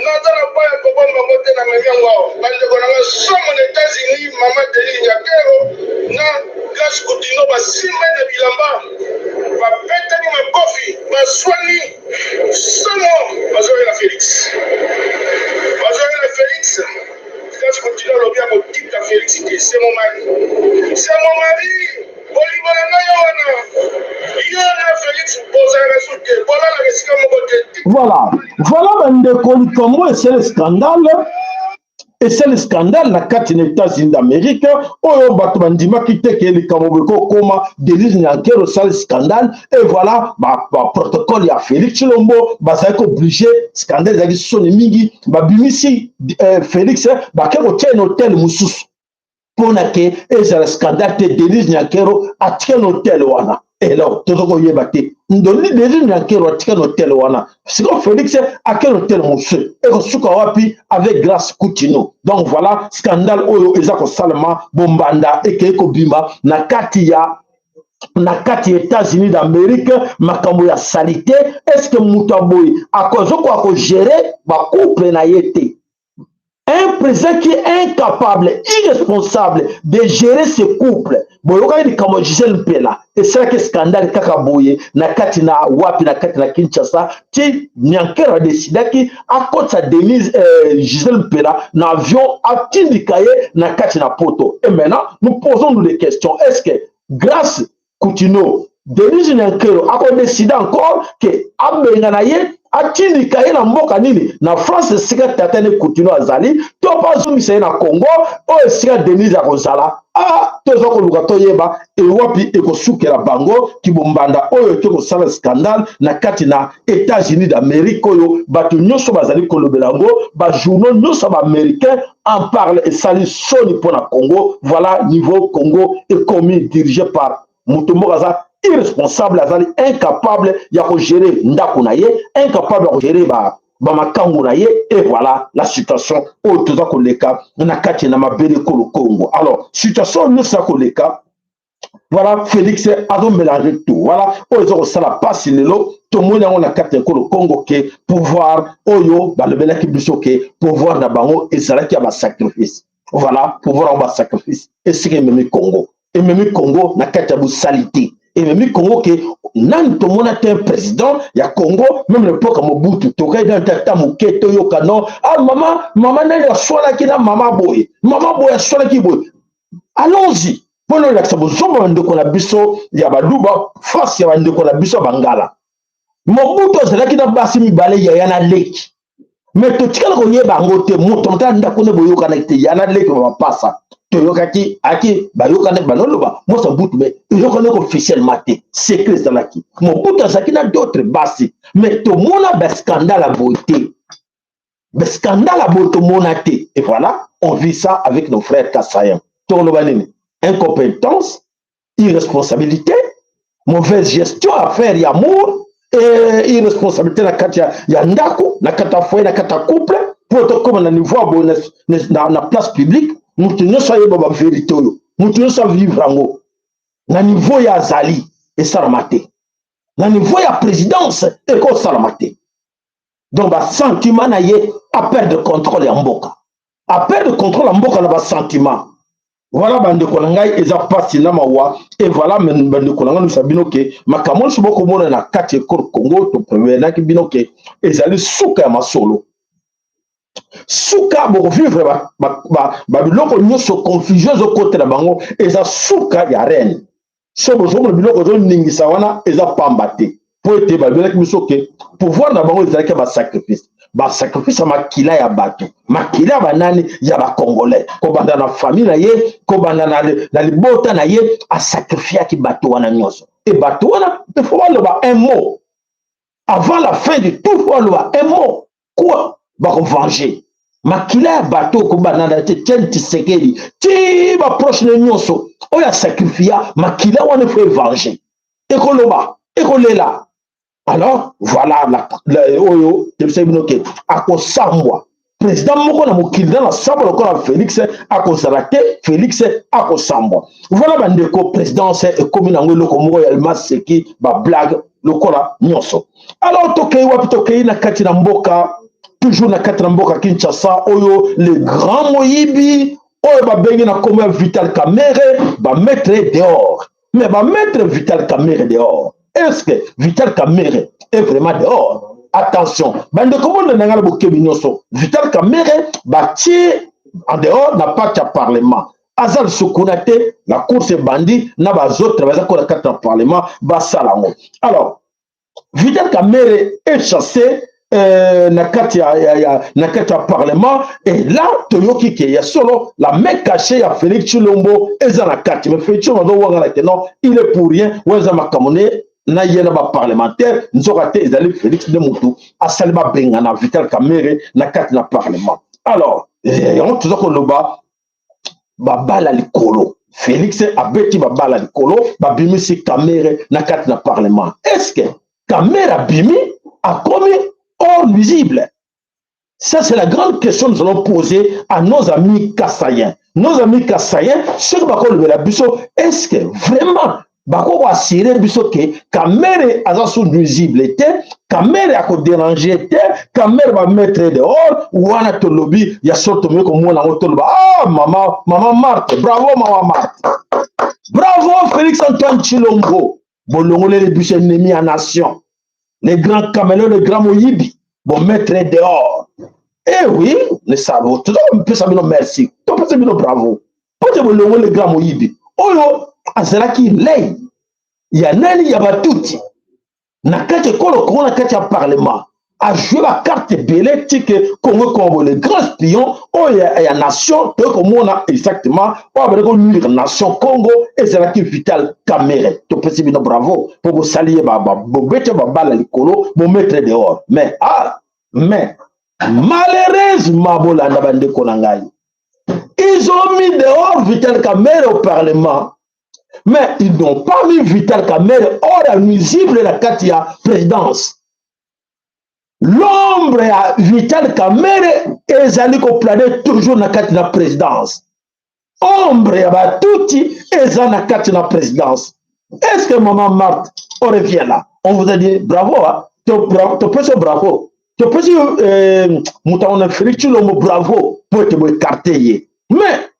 naza na mpo ya kobombango te, na memi yango awa." Bandeko na nga, somo na États-Unis, mama Denis Nyakero na Grace Kutino basimba na bilamba, babetani makofi, baswani somo, bazwaki na Félix, bazwaki na Félix. Grace Kutino alobi akotika Félix te. "C'est mon mari, c'est mon mari, bolingo na ngai yo wana. Yo na Félix bozalaka su te, bolalaka esika moko te." Voilà, bandeko, likambo esali scandale, esali scandale na kati na États-Unis d'Amérique oyo bato bandimaki te ke likambo boye kokóma. Denise Nyankero osali scandale et voilà, baprotocole ya Félix Tshilombo bazalaki obligé. Scandale ezalaki soni mingi. Babimisi Félix, bake kotia na hotel mosusu mpona ke ezala scandale te. Denise Nyankero atika na hotel wana. Elor toza koyeba te ndoni Denise Nyankero atika na hotel wana, sikoyo Félix ake na hotel mosusu, ekosuka wapi avec Grâce Kutino? Donc voilà scandale oyo eza kosalema. Bombanda ekei kobima na kati ya États-Unis d'Amérique, makambo ya saleté. Est ce que moto aboye akozokoka kogérer bacouple na ye te? Un président qui est incapable, irresponsable de gérer ce couple. Boyokaki likambo ya Gisele Mpela, esalaki scandale kaka boye na kati na wapi? Na kati na Kinshasa. Ti Nyankero adesidaki akotisa Denise, Gisele Mpela na avion, atindika ye na kati na Poto. Et maintenant, nous posons nous des questions: est ce que Grâce Kutino, Denise Nyankero akodeside encore ke abenga na ye, atindika ye na mboka nini, na France esika tata ne Kutino azali, to mpo azongisa ye na Congo oyo esika Denise akozala? A toza koluka toyeba ewapi ekosukela bango. Kibombanda oyo eke kosala scandale na kati na États-Unis d'Amérique oyo bato nyonso bazali kolobela yango, bajournaux nyonso ya baaméricain en parle. Esali soni mpo na Congo. Voilà niveau Congo ekomi dirigé par moto moko aza irresponsable, azali incapable ya kogérer ndako na ye, incapable ya kogérer bamakangu na ye. Et voilà la situation oyo toza koleka na kati na mabele ekolo Congo. Alors situation nyonso ya koleka, voilà, Félix azomélange tout. Voilà oyo eza kosala mpasi lelo. Tomoni yango na kati ya ekolo Congo ke pouvoir oyo balobelaki biso ke pouvoir na bango ezalaki ya basacrifice, voilà pouvoir yango basacrifice esika ememi Congo, ememi Congo na kati ya bosali te, ememi Congo ke nani tomona te président ya Congo. Même l'époque ya Mobutu, tokai nani te ata moke toyoka non, ah, mama, mama nani aswalaki na mama boye, mama boye aswalaki boye. Allons-y, mpona olakisa bozomba bandeko na biso ya Baluba face ya bandeko na biso ya Bangala. Mobutu azalaki na basi mibale, yaya na leki, mais totikala koyeba yango te. Moto moto ya ndako nde boyokanaki te, ya na leki bapasa toyokaki aki bayokani, banoloba mosa Mobutu, mais eyokanaki officiellement te, secret ezalaki. Mobutu azalaki na d'autres basi, mais tomona bascandale ya boye te, bascandale ya boye tomona te. Et voilà, on vit ça avec nos frères kasaïens. Tokoloba nini? Incompétence, irresponsabilité, mauvaise gestion, affaire ya amour et irresponsabilité na kati ya ndako, na kati ya foyer, na kati ya couple, mpo tokóma na niveau ya boye na place publique. Moto nyonso ayeba bavérité oyo, moto nyonso avivre yango na niveau ya azali, esalama te na niveau ya présidence, ekosalama te. Donc basentiment na ye, aperdre contrôle ya mboka, aperdre contrôle ya mboka na basentiment. Voilà bandeko na ngai, eza mpasi na mawa. Et voilà bandeko na ngai, nyonso bino ke makambo nyonso bokomona na kati ya ekolo Congo, toprevenaki bino ke ezali suka ya masolo, suka bokovivre babiloko nyonso, confusion ezokotela bango, eza suka ya reine. So bozomona biloko ezoningisa wana, eza pamba te, mpo ete balobelaki biso ke pouvoir na bango ezalaki ya basacrifice. Basacrifice ya makila ya bato, makila ya banani? Ya bacongolais, kobanda na famille na ye, kobanda na libota na ye. Asacrifiaki bato wana nyonso. E bato wana, il faut baloba un mot avant la fin du tout. Faut baloba un mot quoi? Bakovenger makila ya bato, kobanda na Etienne Tshisekedi ti baproche ne nyonso oyo asacrifia. Makila wana, il faut evenger, ekoloba, ekolela. Alors voilà oyo tebisaki bino ke akosambwa. Président moko na mokili na sambwa lokola Félix akozala te. Félix akosambwa. Voilà bandeko, présidence ekomi nango eloko moko ya maseki, bablague lokola nyonso. Alors tokei wapi? Tokei na kati na mboka, toujours na kati na mboka Kinshasa, oyo le grand moyibi oyo babengi na nkombo ya Vital Kamerhe, bamettre dehors. Mais bamettre Vital Kamerhe dehors, est-ce que Vital Kamerhe est vraiment dehors? Attention bandeko, bolanda ngai na bokebi nyonso. Vital Kamerhe batie en dehors na parti ya parlement, aza lisusu kuna te. La course ebandi na baautres baza kona kati na parlement, basala yango. Alors Vital Kamerhe est chassé na kati ya parlement. Et là toyoki ke ya solo, la main cachée ya Félix Tshilombo eza na kati. Mais Félix Tshilombo azowangana ke non, il est pour rien, oyo eza makambo ne na ye na baparlementaire. Nzoka te, ezali Félix nde motu asali babengana Vital Kamerhe na kati na parlement. Alors yango toza koloba babala likolo. Félix abeti babala likolo, babimisi Kamerhe na kati na parlement. Est ce que Kamerhe abimi, akomi hors nuisible? Ça, c'est la grande question que nous allons poser à nos amis Kassaïens. Nos amis Kassaïens, ceux qui bakolobela biso, est-ce que vraiment bako assurer biso ke Kamerhe aza sous nuisible te, Kamerhe akodéranger te, Kamerhe bamettre dehors wana? Tolobi ya solo, tomoki komona yango, toloba: ah, mama, mama Marthe, bravo mama Marthe, bravo Félix Antoine Tshilombo, bolongoleli biso ennemi ya nation, les grands caméléons, les grands moyibi, bomettre dehors. Eh oui, ne savo toza kopesa bino merci, topesa bino bravo po te bolongoli le grand moyibi oyo azalaki lei ya nani, ya batuti na kati ekolo Kongo, na kati ya parlement. Ajoué bacarte ebele tike Congo Congo. Le grand espion oyo ya nation, toyei komona exactement oyo abandi konuire nation Congo, ezalaki Vital Kamerhe. Topesi bino bravo mpo bosali ye, bobeti babala likolo, bomettre dehors. Mais ah, mais malheureusement, bolanda bandeko na ngai, ils ont mis dehors Vital Kamerhe au parlement, mais ils n'ont pas mis Vital Kamerhe hors nuisible na kati ya présidence. L'ombre ya Vital Kamerhe ezali koplaner toujours na kati na présidence. Ombre ya batuti eza na kati na présidence. Est ce que maman Marthe, on revient là, on vous a dit bravo, hein? Topesi bravo, topesi moto yango na Félix Tshilombo bravo po ete boécarte ye. Mais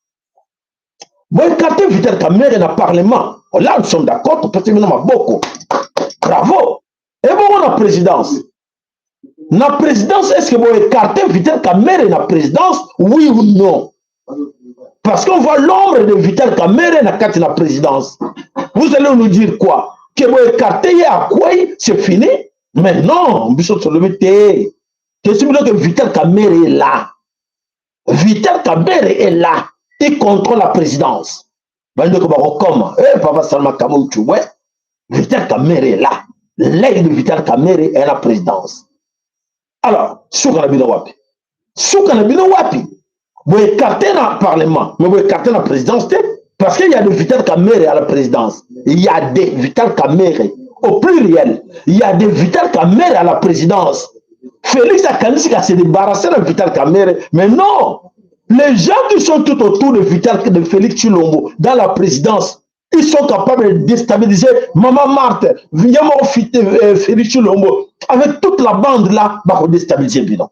boécarte Vital Kamerhe na parlement, là nous sommes d'accord, topesi bino maboko, bravo. Ebongo na présidence, na présidence, est ce que boécarte Vital Kamerhe na présidence, oui ou non? Parce qu'on voit l'ombre de Vital Kamerhe na kati na présidence. Vous allez nous dire quoi? Ke boécarte ye, akwei, c'est fini? Mais non, biso tolobi te, tosi bino que Vital Kamerhe est là. Vital Kamerhe est là, il contrôle la présidence. Bandeko bakokoma: eh, papa Salma Kamuchu. Ouais, Vital Kamerhe est là, l'œil de Vital Kamerhe est la présidence. Alors suka na bino wapi? Suka na bino wapi? Boécarte na parlement, mais boécarte na présidence te, parce qu'il y a de Vital Kamerhe à la présidence. Il y a des Vital Kamerhe au pluriel, il y a des Vital Kamerhe à la présidence. Félix akanisi ka se débarrasser de Vital Kamerhe, mais non, les gens qui sont tout autour de Vital, de Félix Tshilombo dans la présidence, ils sont capables de déstabiliser Maman Marthe, Félix Tshilombo, avec toute la bande là, bakodéstabiliser bino.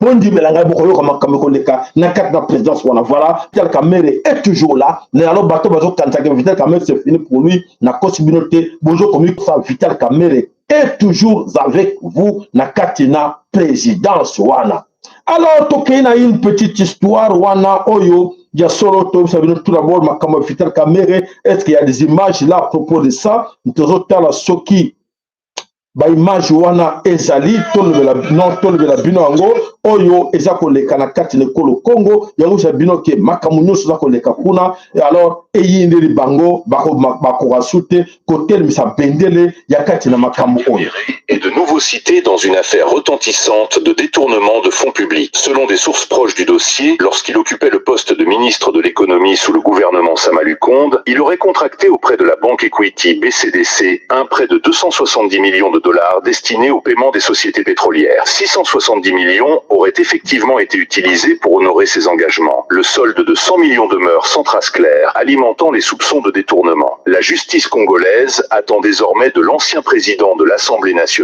Mpo ndimela ngai, bokoyoka makambo ekoleka na kati na présidence wana. Voilà, Vital Kamerhe est toujours là. Mais alors bato bazokanisaka Vital Kamerhe, c'est fini pour lui, nakosi bino te, bozokomi sa. Vital Kamerhe est toujours avec vous na kati na présidence wana. Alors tokei na une petite histoire wana oyo ya solo. Toyebisa bino tout d'abord makambo ya Vital Kamerhe. Est ce qu'il y a des images là à propos de ça? Tozotala soki Ba image wana ezali tolobela non tolobela bino yango oyo eza koleka na kati na ekolo Congo. Yango eza bino ke makambo nyonso eza koleka kuna. Alors eyindeli bango, bakoka su te kotelemisa bendele ya kati na makambo oyo. Est de nouveau cité dans une affaire retentissante de détournement de fonds publics. Selon des sources proches du dossier, lorsqu'il occupait le poste de ministre de l'économie sous le gouvernement Sama Lukonde, il aurait contracté auprès de la banque Equity BCDC un prêt de 270 millions de dollars destiné au paiement des sociétés pétrolières. 670 millions auraient effectivement été utilisés pour honorer ces engagements. Le solde de 100 millions demeure sans trace claire, alimentant les soupçons de détournement. La justice congolaise attend désormais de l'ancien président de l'Assemblée nationale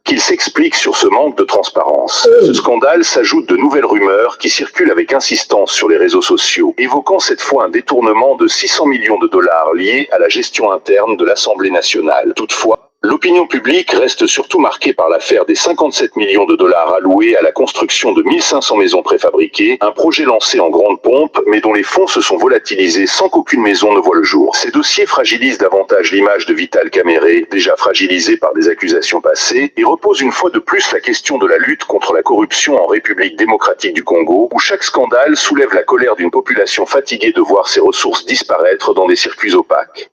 qu'il s'explique sur ce manque de transparence. Ce scandale s'ajoute de nouvelles rumeurs qui circulent avec insistance sur les réseaux sociaux, évoquant cette fois un détournement de 600 millions de dollars lié à la gestion interne de l'Assemblée nationale. Toutefois, l'opinion publique reste surtout marquée par l'affaire des 57 millions de dollars alloués à la construction de 1500 maisons préfabriquées, un projet lancé en grande pompe, mais dont les fonds se sont volatilisés sans qu'aucune maison ne voie le jour. Ces dossiers fragilisent davantage l'image de Vital Kamerhe, déjà fragilisée par des accusations passées, et reposent une fois de plus la question de la lutte contre la corruption en République démocratique du Congo, où chaque scandale soulève la colère d'une population fatiguée de voir ses ressources disparaître dans des circuits opaques.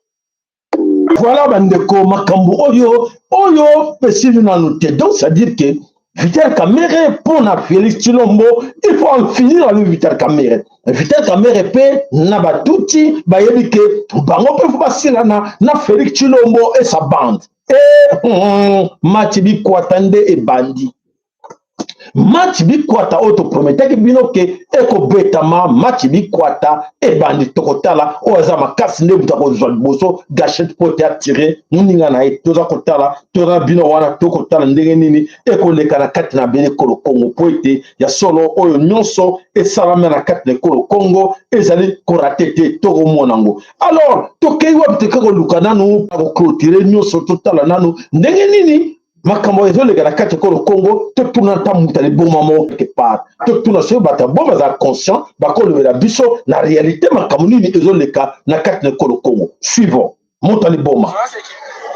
Voilà bandeko, makambo oyo oyo esili nanu te. Donc c'est à dire que Vital Kamerhe, mpona Félix Tshilombo, il faut en finir avec Vital Kamerhe. Vital Kamerhe mpe na batuti bayebi ke bango mpe faut basilana na Félix Tshilombo et sa bande. E match bikwata nde ebandi, match bikwata oyo toprometaki bino ke ekobetama. Match bikwata ebandi, tokotala oyo aza makasi nde moto akozwa liboso gâchette mpo te atire moninga na ye. Toza kotala, toza bino wana, tokotala ndenge nini ekoleka na kati na bele ekolo Kongo, mpo ete ya solo oyo nyonso esalami na kati na ekolo Kongo ezali korater te, tokomona yango. Alors tokei wapi? Toke koluka nanu koclôturer nyonso, totala nanu ndenge nini makambo ezoleka na kati ekolo Kongo. Totuna ata moto aliboma moko quelque part, totuna soki bato ya bo bazala conscient, bakolobela biso na réalité makambo nini ezoleka na kati na ekolo Kongo. Suivant moto aliboma.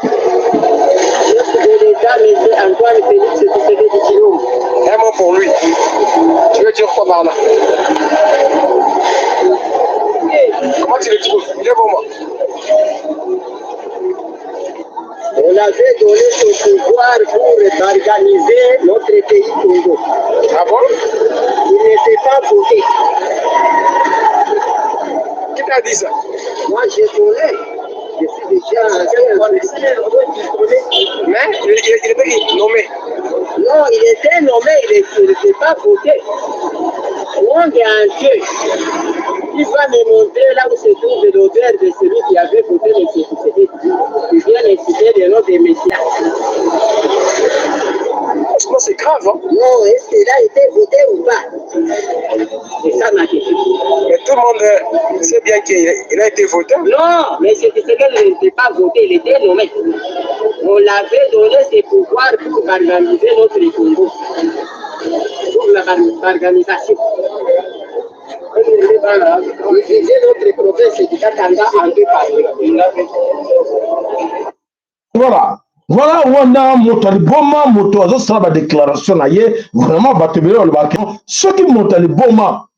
Chef de l'État, M. Antoine Félix Tshisekedi Tshilombo. Un mot pour lui. Tu veux dire quoi par là? Comment tu le trouves? Dis-moi. On avait donné son pouvoir pour organiser notre pays Congo. Ah bon? Il ne s'est pas voté. Qui t'a dit ça? Moi, je connais. Je suis déjà ancien. Mais il était nommé. Non, il était nommé, il ne s'est pas voté. Monde entier. Il va me montrer là où se trouve l'odeur de celui qui avait voté M. Tshisekedi. Il vient de citer le nom de Messia. Non, c'est grave, hein? Non, est-ce qu'il a été voté ou pas? C'est ça ma question. Mais tout le monde sait bien qu'il a été voté. Non, mais Tshisekedi n'était pas voté, il était nommé. On l'avait donné ses pouvoirs pour organiser notre Congo. Pour l'organisation. Diviser notre province du Katanga en deux parties. Voilà, wana moto aliboma, moto azosala badéclaration na ye. Vraiment bato ebele balobaka soki moto aliboma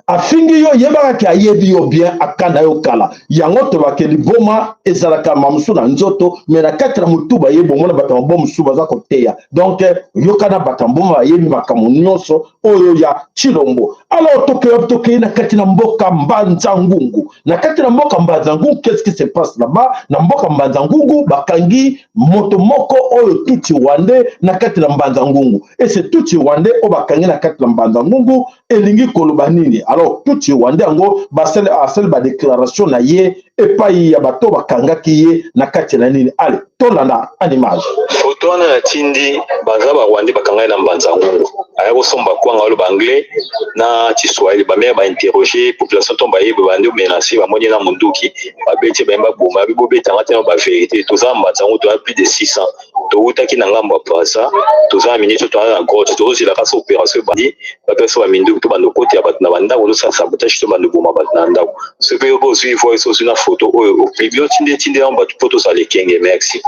afingi yo, yebaka ke ayebi yo bien, akanda yo kala. Yango tolobaka liboma ezalaka mamosu na nzoto, mais na kati na motu bayebi. Omona bato ya maboma mosusu baza koteya. Donc yokana, bato ya mboma bayebi makambo nyonso oyo ya Tshilombo. Alors tokei, tokei na kati na mboka Mbanza Ngungu. Na kati na mboka Mbanza Ngungu, qu'est-ce qui se passe là-bas? Na mboka Mbanza Ngungu, bakangi moto moko oyo tutsi rwandais na kati na Mbanza Ngungu. Et ce tutsi rwandais oyo bakangi na kati na Mbanza Ngungu elingi koloba nini? Alors tutsi rwandais yango basali, asali badéclaration na ye epai ya bato bakangaki ye na kati na nini. Ale, tolanda en image. Foto wana natindi, baza barwandais bakanga ye na Mbanza Ngungu. Aya kosomba kwanga, aloba anglais na Kiswahili. Bameye bainterroger population to bayebe bandi omenacer, bamoni na munduki, babeti, bayemba boma, babi bobetanga te na bavérité. Toza Mbanza Ngungu, toza plus de 600, towutaki na ngambo ya Braza, toza na miniti, toza na grotte, tozozela kasa opération ebandi, bapesa baminduki, to bando kotela bato na bandako, tosala sabotage, to bando boma bato na ndako. Soki mpe yo bozwi voice, ozwi na bafoto oyo opublie otinde tinde yango bato mpo tozala ekenge. Merci.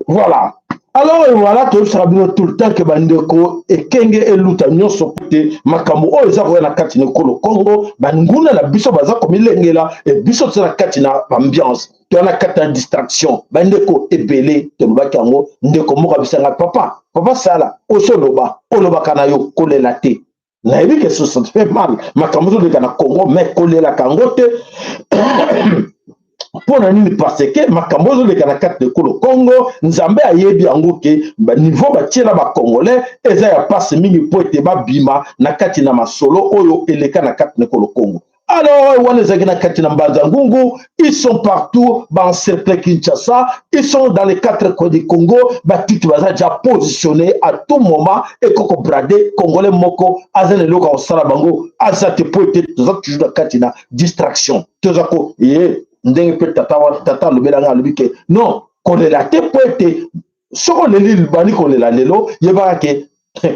Voilà. Alors voilà, toyebisaka bino tout le temps ke bandeko ekenge eluta nyonso po te makambo oyo eza koya na kati na ekolo Congo, banguna na biso baza komilengela e biso toza na kati na ambiance, toza na kati na distraction. Bandeko ebele tolobaki yango, ndeko moko abisanga papa, papa sala osi oloba, olobaka na yo kolela te. Nayebi ke ça te fait mal makambo ezoleka na Congo, mais kolelaka yango te. Mpo na nini? Parce que makambo ezoleka na kati na ekolo Congo, Nzambe ayebi yango ke niveau batiela bacongolais eza ya pasi mingi mpo ete babima na kati na masolo oyo eleka na kati na ekolo Congo. Alors wana ezalaki na kati na Mbanza Ngungu, ils sont partout, baencercle Kinshasa, ils sont dans les quatre coins du Congo, batiti baza déjà positionné à tout moment ekoko brade congolais moko aza na eloko ya kosala bango aza te, po ete toza toujours na kati na distraction. Toza ko ye ndenge mpe tata wana tata alobelanga, alobi ke non, kolela te, po ete soki oleli, bandi kolela lelo, yebaka ke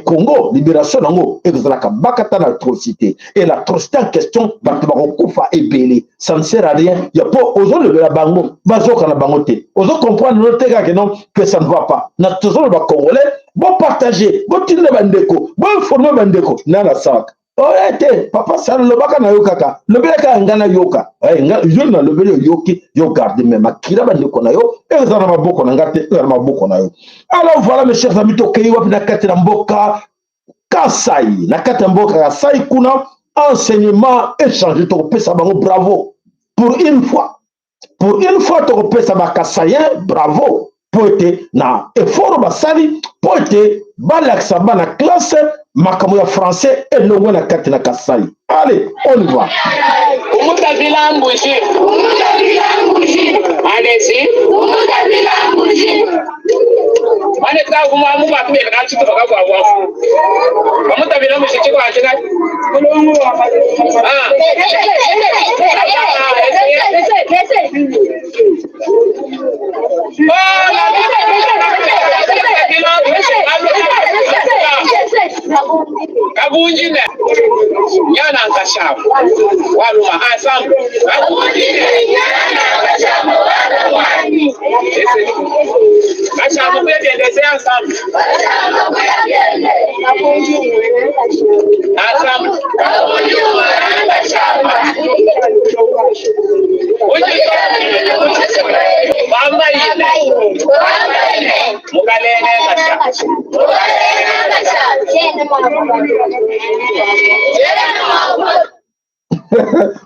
Congo libération nango ekozalaka bakata na atrocité, et l'atrocité en question, bato bakokufa ebele, ça ne sert à rien ya po ozolobela bango, bazoka na bango te, ozocomprendre no te kaka non que ça ne va pas. Na tozoloba congolais, bopartage, botinda bandeko, boinforme bandeko na nasalaka oye te. Papa sala, lobaka na yo kaka, lobela kaka, nga nayoka yo, nalobeli, oyoki yo, garde me makila bandeko na yo eza na maboko na nga te, eza na maboko na yo. Alors voilà, mes chers amis, tokei wapi? Na kati na mboka Kasai. Na kati ya mboka Kasai kuna, enseignement échangé, tokopesa bango bravo pour une fois. Pour une fois tokopesa bakasayen bravo mpo ete na effort basali mpo ete balakisa bana classe makambo ya français elongwe na kati na Kasai. Allez, on y va. Umutavila mbuji. Allez-y. Mane ta kuma mu ba tube ka ci ka kwa kwa. Umutavila mbuji ci kwa ci ka. Ah. Kabunjine. Nyana nkashamu. Waluma ensemble. Kabunjine. Nyana nkashamu waluma. Kashamu kuya biendeze ensemble. Ensemble. Bamba ine. Mukalenge kasha.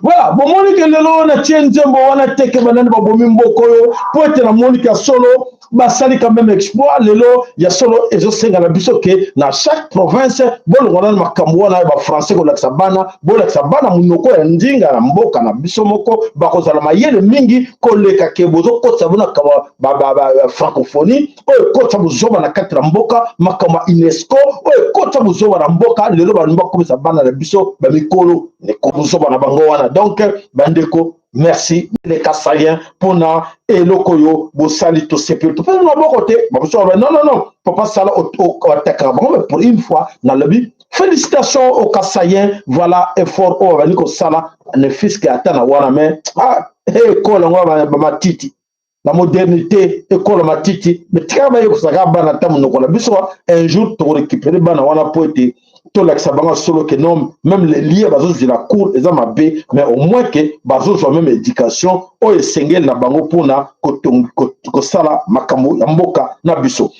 Voilà, bomoni ke lelo natie nzembo wana teke banani babomi mboka oyo, mpo ete namoni ka solo basali quand même exploit lelo ya solo. Ezosenga na biso ke na chaque province bolongwa nano makambo wana ya bafrançais, kolakisa bana, bolakisa bana monoko ya ndinga na mboka na biso moko, bakozala mayele mingi koleka ke bozokotisa bona francophonie oyo ekotisa bozoba na kati na mboka, makambo ya UNESCO oyo ekotisa bozoba na mboka. Lelo balingi bakomisa bana na biso bamikolo bozoba na bango wana. Donc bandeko, merci les Kasaïens mpona eloko oyo bosali, tosepeli, topesi maboko te. Bamosusu baloba non, non, non, papa sala atakaka bango, mais pour une fois nalobi félicitations aux Kasaïens. Voilà, effort oyo babandi kosala, ne fût-ce que ata na wana, mais ah, ekolo yango bamatiti na modernité, ekolo matiti, mais tikaka bayekosaka bana ata monoko na biso. Un jour tokorécupere bana wana mpo ete tolakisa bango solo ke non, même lie bazozwela cours eza mabe, mais au moins ke bazozwa même éducation oyo esengeli na bango mpona kosala makambo ya mboka na biso.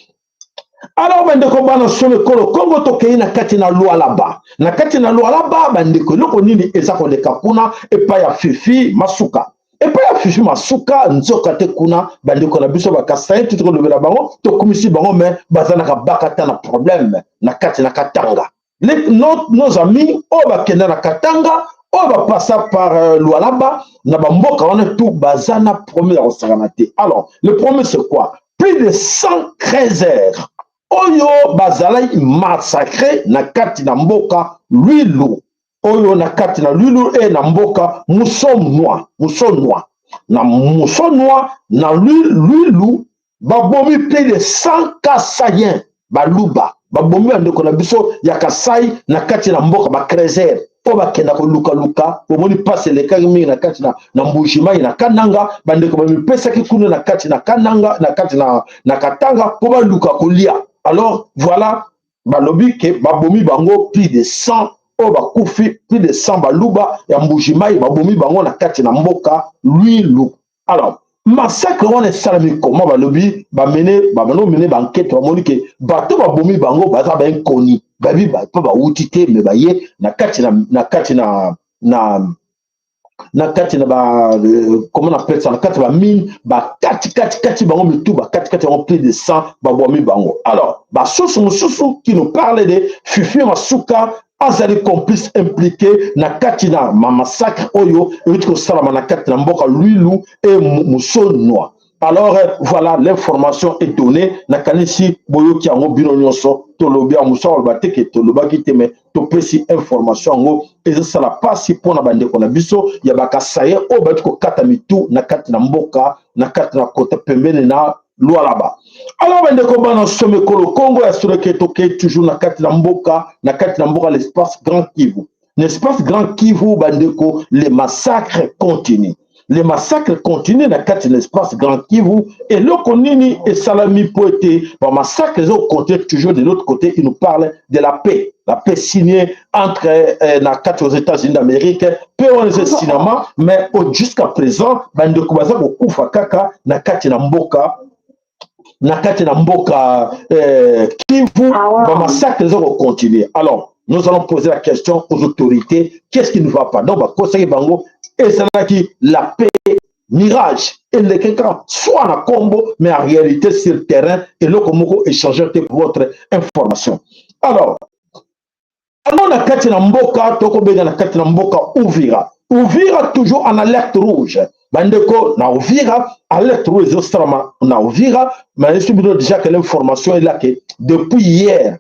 Alors bandeko bana solo ekolo Kongo, tokei na kati na Lwalaba. Na kati na Lwalaba, bandeko, eloko nini eza koleka kuna epai ya Fifi Masuka? Epai ya Fifi Masuka, nzoka te kuna bandeko na biso bakasaye ti tokolobela bango, tokumisi bango, me baza na kabaka ta na problème na kati na Katanga. Nos amis oyo bakenda na Katanga, oyo bapasa par Lwalaba na bamboka wana tout, baza na problème ya kosakana te. Alors le problème, c'est quoi? Plus de 113 heures oyo bazalaki massacre na kati na mboka Lwilu, oyo na kati na Lwilu e na mboka Musonwa, Musonwa, na Musonwa na Lwilu, babomi plus de 100 Kasaïens baluba, babomi bandeko na biso ya Kasai na kati na mboka bacreuseurs. Oyo bakenda kolukaluka, bomoni mpasi elekaki mingi na kati na, na Mbujimayi na Kananga. Bandeko bamipesaki kuna na kati na Kananga, na kati na, na Katanga mpo baluka kolia. Alors voilà, balobi ke babomi bango plus de 100 oyo bakufi, plus de 100 baluba ya Mbujimayi babomi bango na kati na mboka Luilu. Alors massacre wana esalami koma? Balobi bamene babando mene bankete, bamoni ke bato babomi bango baza bainkoni, babi mpo bawuti te, me baye na kati na, na kati na, na na kati na ba comment on appelle ça, na kati ba mine, ba kati kati kati bango mitu, ba kati kati bango plus de 100 babwami bango. Alors basusu mosusu qui nous parle de Fifi Masuka azali complice impliqué na kati na ma massacre oyo euti kosalama na kati na mboka Luilu et Musonwa. Alors voilà, l'information est donnée. Nakanisi boyoki yango bino nyonso. Tolobi yango, mosu aloba te ke tolobaki te, me topesi information yango. Ezosala mpasi mpo na bandeko na biso ya bakasaye oyo bauti kokata mitu na kati na mboka, na kati na kota pembeni na Lualaba. Alors bandeko bana somekolo Kongo ya soleke, toke toujours na kati na mboka, na kati na mboka l'espace Grand Kivu. L'espace Grand Kivu, bandeko, les massacres continuent. Les massacres continuent na kati na espace Grand Kivu. Eloko nini esalami po ete ba massacres ezocontinue toujours? De l'autre côté, il nous parle de la paix, la paix signée entre na kati aux États-Unis d'Amérique. Mpe wana eza esinama, mais jusqu'à présent bandeko baza kokufa kaka na kati na mboka, na kati na mboka Kivu. Ba massacre eza kocontinue. Alors nous allons poser la question aux autorités: qu'est-ce qui ne va pas? Donc bakosaki bango, ezalaki la paix mirage, eleki kaka soit na kombo, mais en réalité sur le terrain eloko moko échanger te. Pour votre information, alors yango na kati na mboka tokobenga na kati na mboka Uvira. Uvira toujours en alerte rouge, bandeko. Na Uvira, alerte rouge ezosalama na Uvira. Mais esi bino déjà que l'information est là que depuis hier,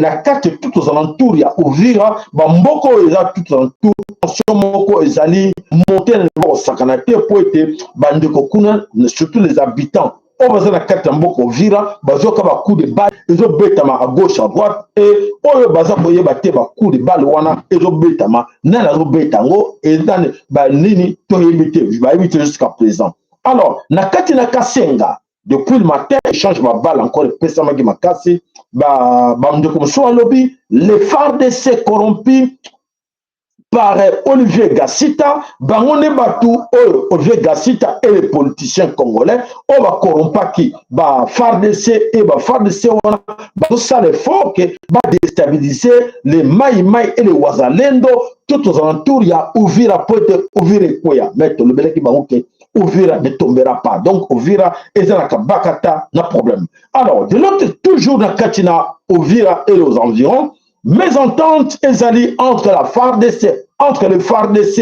na kati tout aux alentours ya Uvira, bamboka oyo eza tout aux alentours, tension moko ezali monte na kosakana te, po ete bandeko kuna, surtout les habitants oyo baza na kati ya mboka Uvira, bazoka bacoup de balle ezobetama à gauche, à droite, e oyo baza koyeba te bacoup de balle wana ezobetama, nani azobeta yango, eza banini, toyebi te, bayebi te jusqu'à présent. Alors na kati na Kasenga, depuis le matin, échange baballe encore epesamaki makasi. Bandeko mosusu balobi les FARDC corrompus par Olivier Gassita, bango nde bato oyo, Olivier Gassita et les politiciens congolais oyo bakorompaki ba FARDC, e ba FARDC wana bazosala effort ke badéstabiliser les Mai-Mai et les Wazalendo tout aux alentours ya Uvira po ete Uvira ekweya. Mais tolobelaki bango ke Uvira ne tombera pas. Donc Uvira ezalaka bakata na problème. Alors de l'autre, toujours na kati na Uvira et aux environs, mésentente ezali entre la FARDC, entre le FARDC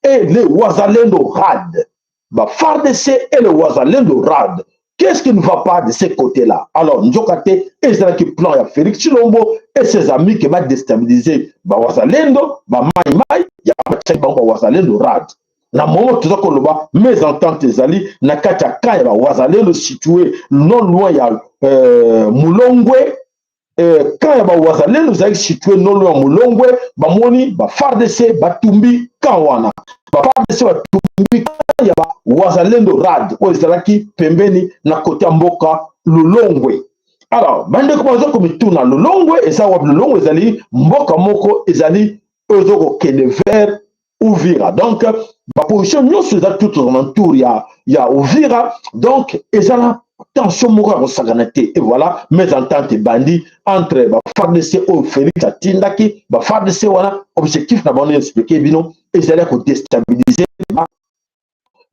et les Wazalendo RAD. Ba FARDC et le Wazalendo RAD. Qu'est-ce qui ne va pas de ce côté-là? Alors, nzoka te ezalaki plan ya Félix Tshilombo et ses amis qui va déstabiliser ba Wazalendo, ba Mai Mai, ya batiaki bango ba Wazalendo RAD. Na moment toza koloba, mésentente ezali na kati ya camp ya ba Wazalendo situé non loin ya Mulongwe. Camp ya bawazalendo ezalaki situé non loin ya Mulongwe. Bamoni ba FARDC batumbi camp wana, ba FARDC batumbi camp ya bawazalendo RAD oyo ezalaki pembeni na kote ya mboka Lulongwe. Alors bandeko baza komituna: Lulongwe eza wapi? Lulongwe ezali mboka moko ezali oyo eza kokende vers Uvira. Donc baposition nyonso eza tout aux alentours ya Uvira. Donc eza na tension moko ya kosakana te. Et voilà, mésentente ebandi entre ba FARDC oyo Félix atindaki. Ba FARDC wana, objectif na bango, expliquer bino, ezali ya kodéstabiliser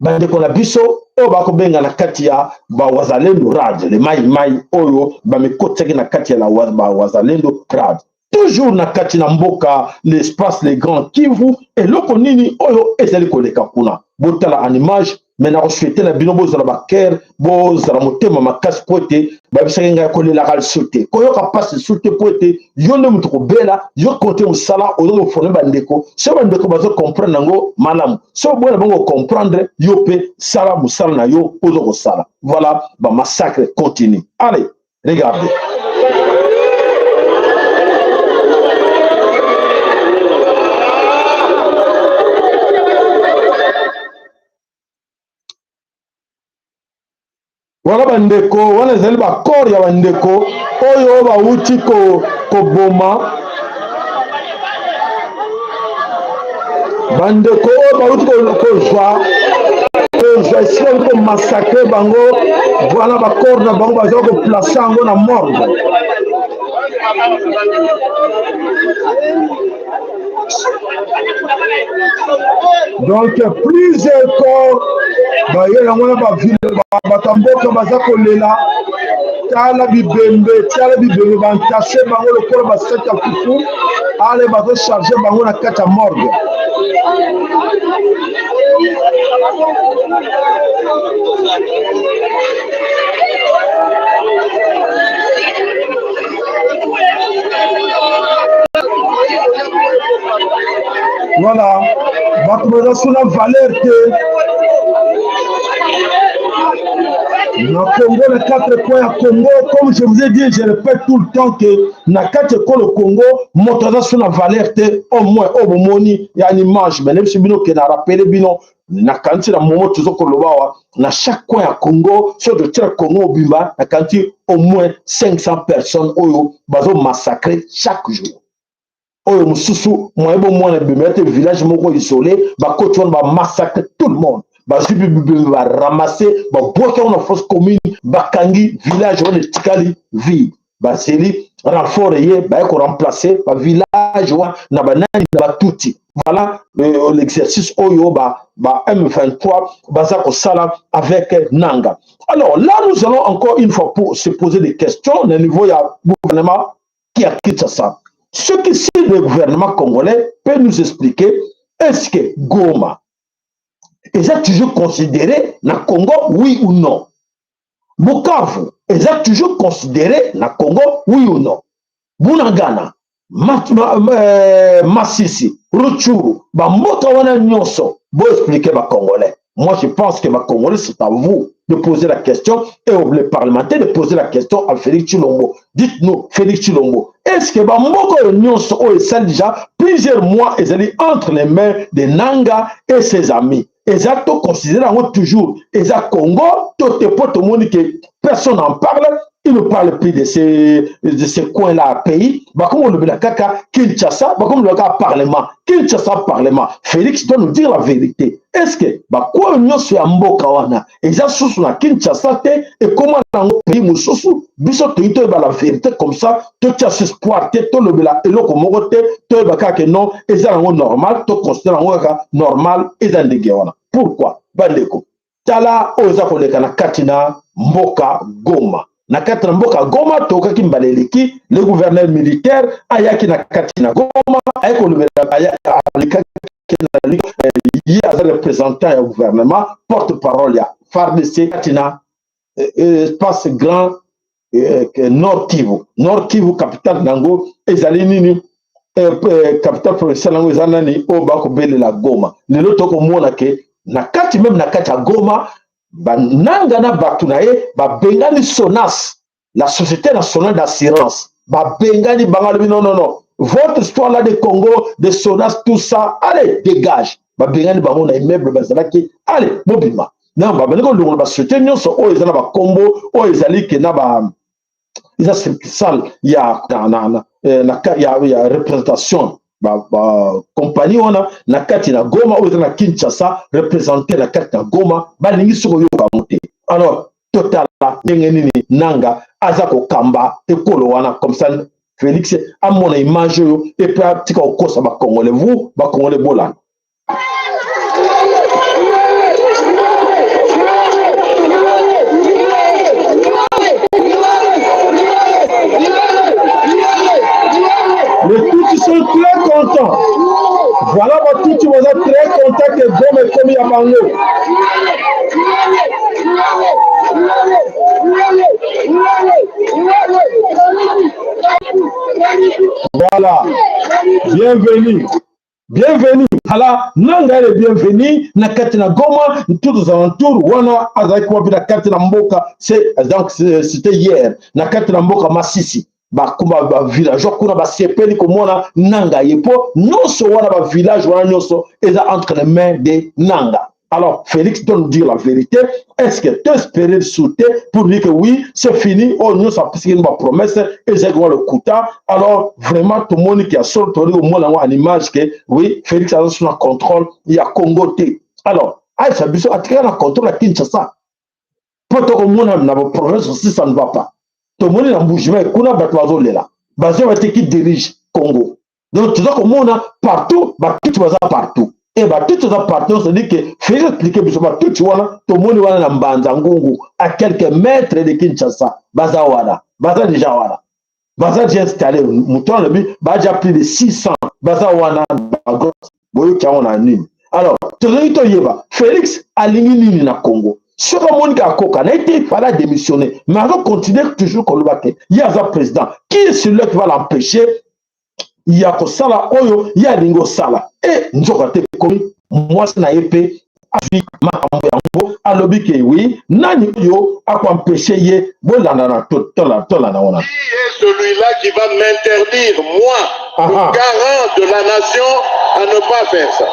bandeko na biso oyo bakobenga na kati ya bawazalendo RAD, le Mai Mai oyo bamikotisaki na kati ya bawazalendo RAD. Toujours na kati na mboka l'espace le Grand Kivu, eloko nini oyo ezali koleka kuna? Botala en image. Me nakosouhaiter na bino bozala bakere, bozala motema makasi, po ete bayebisaki ngai kolelaka lisusu te, koyoka mpasi lisusu te, po ete yo nde moto kobela yo konte mosala oza koformer bandeko. Soki bandeko bazo comprendre yango malamu, soki boyena bango comprendre yo mpe, sala mosala na yo oza kosala. Voilà, bamassacre continue. Allez, regardez. Voilà bandeko, wana ezali bakor ya bandeko oyo bawuti koboma ko bandeko oyo bawuti kozwa kozwa esika bawuti komasakre bango. Voilà bakor na bango baza koplace yango na morgue. Donc plusieurs corps baye yango na bavile, bato ya mboka baza kolela. Tala bibembe, tala bibembe, bantase bango lokola basaki ya fufu. Ale bazocharge bango na kati ya morgue. Voilà, bato baza suna valeur te na Congo, na quatre coins ya Congo. Comme je vous ai dit, je répète tout le temps que na kati ekolo Congo, moto aza suna valeur te. Au moins oyo bomoni ya image, mais nayebisi bino ke na rappele bino, nakanisi na momo tozo koloba awa, na chaque coin ya Congo, soki totiela Congo mobimba, nakanisi au moins 500 personnes oyo bazo massacrer chaque jour. Oyo mosusu moye bomwana bimela te, village moko isolé, bakoti wana, bamassacre tout le monde, bazwi bibembe, baramasse, babwaki yango na fosse commune, bakangi village wana, etikali vide. Bazeli renfort eye, baye koremplace bavillage wana na banani? Na Batuti. Voilà l'exercice oyo ba M23 baza kosala avec Nanga. Alors là, nous allons encore une fois pour se poser des questions au niveau ya gouvernement qui a Kinshasa. Ce qui, si le gouvernement congolais peut nous expliquer, est-ce que Goma eza toujours considéré na Congo, oui ou non? Bukavu eza toujours considéré na Congo, oui ou non? Bunagana, Masisi, Rutshuru, bamboka wana nyonso, boexpliquer Bacongolais. Moi, je pense que Bacongolais, c'est à vous de poser la question et aux les parlementaires de poser la question à Félix Tshilombo. Dites-nous, Félix Tshilombo, est-ce que bamboka oyo nyonso oyo esali déjà plusieurs mois ezali entre les mains de Nanga et ses amis, eza to considère yango toujours eza Congo to te? Po tomoni ke personne en parle, il ne parle plus de ces coins là pays. Bakomi kolobela kaka Kinshasa, bakomi kolobela kaka parlement, Kinshasa, parlement. Félix doit nous dire la vérité: est ce que bakoyo nyonso ya mboka wana eza susu na Kinshasa te, ekóma nango pays mosusu? Biso toyi toyeba la vérité, comme ça totia espoir te, tolobela eloko moko te, toyeba kaka ke non, eza yango normal, toconsidère yango kaka normal, eza ndenge wana. Pourquoi, bandeko? Tala oyo eza koleka na kati na mboka Goma. Na kati na mboka Goma, tokaki mbala eleki, le gouverneur militaire ayaki na kati na Goma, aye kolobela, alekaki ye aza représentant ya gouvernement, porte parole ya FARDC kati na espace grand Nord Kivu. Nord Kivu, capitale nango ezali nini? Capitale provinciale yango eza nani? Oyo bakobelela Goma. Lelo tokomona ke na kati, même na kati ya Goma, bananga na bato na ye babengani Sonas, la Société nationale d'assurance. Babengani bango, alobi: "Non, non, non, votre histoire là de Congo, de Sonas, tout ça, allez, dégage." Babengani bango na immeuble bazalaki, allez, bobima. Non, babandi kolongola basociété nyonso oyo eza na bakombo oyo ezali ke na ba eza succursale ya, na, na, na, na, ya représentation bakompagnie ba wana na kati na Goma, oyo eza na Kinshasa, représente na kati na Goma, balingi soki oyoka yango te. Alors totala ndenge nini Nanga aza kokamba ekolo wana. Comme ça Félix amona image oyo epe atika kokosa Bacongolais. Vous, Bacongolais, bolanda. Les Tutsis sont très contents. Voilà, Tutsi baza très content que Goma ekomi ya bango. Voilà. Bienvenue. Bienvenue. Voilà, Nanga est bienvenu na kati na Goma, tout aux alentours wana azalaki wapi na kati na mboka? C'est donc c'était hier na kati na mboka Masisi. Bakuma bavillageois kuna basepeli komona Nanga ye, mpo nyonso wana, bavillage wana nyonso eza entre les mains de Nanga. Alors Félix doit nous dire la vérité. Est-ce que tu espérais sauter pour dire que oui, c'est fini, oh nous a pris une promesse, et j'ai le kuta. Alors vraiment tout le monde qui a sorti au moins en image que oui, Félix a sous contrôle, il y a Congo te. Alors, aïcha biso atikala na contrôle ya Kinshasa. Po tokomona na province aussi, ça ne va pas. Tomoni na Mbujimayi kuna bato bazolela. Bazoba te qui dirige Congo. Donc toza komona partout batutsi baza partout. E batutsi baza partout, c'est-à-dire que Félix expliquer biso batutsi wana tomoni wana na Mbanza Ngungu à quelques mètres de Kinshasa, baza wana, baza déjà wana. Baza déjà installé, moto alobi baza plus de 600 baza wana, boyoki yango na nini. Alors tozongi toyeba Félix alingi nini na Congo. Soki amoni kaka akoka na ye te, il fallait démissionner, mais azocontinue toujours koloba ke ye aza président. Qui est celui qui va l'empêcher ya kosala oyo ye alingi osala? E nzoka te, komi mwasi na ye mpe azwi makambo yango, alobi ke oui, nani oyo akoempêche ye? Bolanda na tolanda wana. Qui est celui-là qui va m'interdire, moi, le garant de la nation, à ne pas faire ça?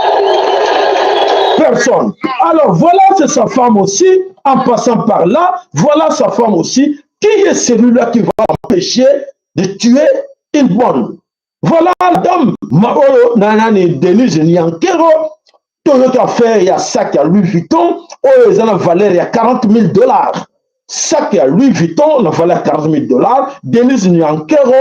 Personne. Alors voilà, c'est sa femme aussi, en passant par là, voilà sa femme aussi. Qui est celui-là qui va empêcher de tuer une bonne? Voilà la dame, oyo nani, Denise Nyankero, toyoki affaire ya sac ya Louis Vuitton, oyo eza na valeur ya 40 000 $. Sac ya Louis Vuitton na valeur ya 40 000 $. Denise Nyankero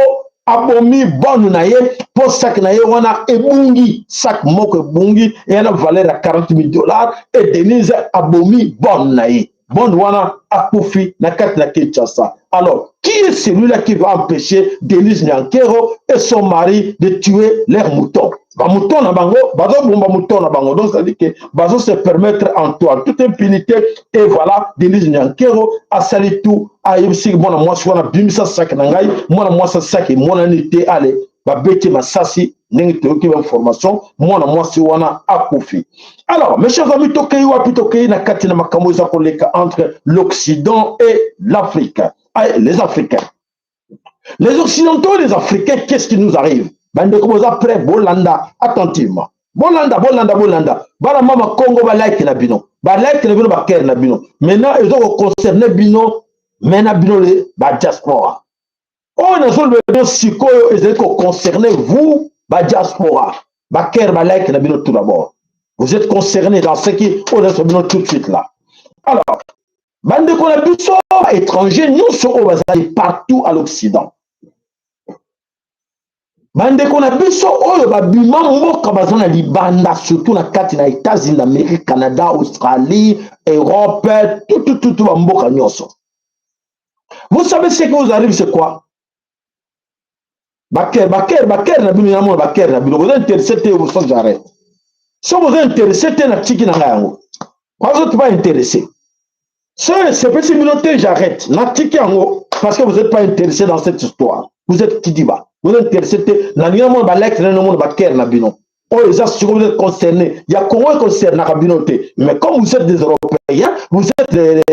abomi bonne na ye mpo sac na ye wana ebungi, sac moko ebungi, eya na valeur ya 40 000 $, e Denise abomi bonne na ye, bonne wana akufi na kati na Kinshasa. Alors, qui est celui-là qui va empêcher Denise Nyankero et son mari de tuer leurs moutons? Bamouton na bango, bazobomba mouton na bango. Donc c'est à dire que bazo se permettre en toi toute impunité. Et voilà, Denise Nyankero asali tout, ayebisi mwana mwasi wana: bimisa sac na ngai. Mwana mwasi, sac emonani te. Ale babeti masasi, ndenge toyoki bainformation, mwana mwasi wana akufi. Alors, mes chers amis, tokei wapi? Tokei na kati na makambo eza koleka entre l'Occident et l'Afrique, les Africains, les Occidentaux et les Africains. Qu'est-ce qui nous arrive? Bandeko, boza prêt? Bolanda attentivement, bolanda, bolanda, bolanda. Bana mama Congo, balike na bino, balike na bino, bacœur na bino. Maintenant eza koconcerne bino, maintenant bino le badiaspora. Oyo nazoloba bino sikoyo ezali koconcerne vous, badiaspora. Bacœur, balike na bino. Tout d'abord, vous êtes concerné dans ce qui oyo nazo bino tout de suite là. Alors, bandeko na biso étranger nyonso oyo bazali partout à l'Occident, bandeko na biso oyo babima mboka, baza na libanda, surtout na kati na États-Unis d'Amérique, Canada, Australie, Europe, tout bamboka nyonso, vous savez ce qui vous arrive, c'est quoi? Bacœur, bacœur, bacœur na bino, namona bacœur na bino. Boza intéressé te, so j'arrête. So boza intéressé te, na tiki na ngai yango. Bazo pas intéressé, so esepesi bino te, j'arrête, natiki yango, parce que vous êtes pas intéressé dans cette histoire. Vous êtes kidiba, vous êtes intéressé te. Nalingi namona balike na namona bacœur na bino. Oyo eza sikoyo, vous êtes concerné ya Congo, econcernaka bino te. Mais comme vous êtes des Européens, vous êtes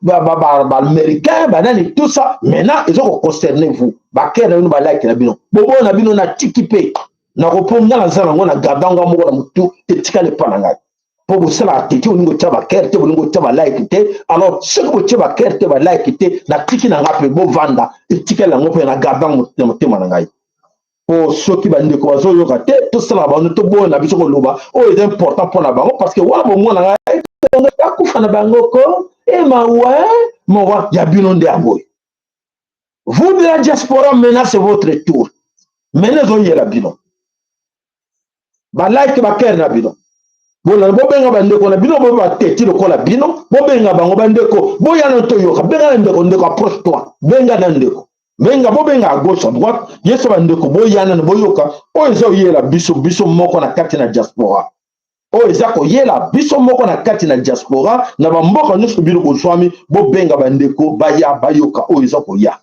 baaméricain, banani, tout ça, maintenant eza koconcerne vous. Bacœur na bino, balike na bino, boboyo na bino, natiki mpe nakopo nga naza nango na garda nga moko na motu, etikali epa na ngai, mpo bosalaka te. Ti bolingi otya bacœur te, bolingi otya balike te. Alors soki botie bacœur te, balike te, natiki na nga mpe, bovanda, etikali yango mpe na garda na motema na ngai, mpo soki bandeko bazoyoka te, tosalaka bango, toboya na biso koloba oyo eza important mpo na bango, parce que wana bomona ngai akufa na bango ko e mawa mawa ya bino nde yango. Vous de la diaspora, maintenant c'est votre tour. Maintenant ezoyela bino, balike, bacœur na bino. Bolanda, bobenga bandeko na bino bo bateti lokola bino, bobenga bango. Bandeko, boyana toyoka. Benga na ndeko, ndeko, approche toi, benga na ndeko, benga, bobenga à gauche, à droite, yeso. Bandeko, boyana na boyoka oyo eza koyela biso, biso moko na kati na diaspora, oyo eza koyela biso moko na kati na diaspora, na bamboka nyonso bino kozwami. Bobenga bandeko baya bayoka oyo eza koya.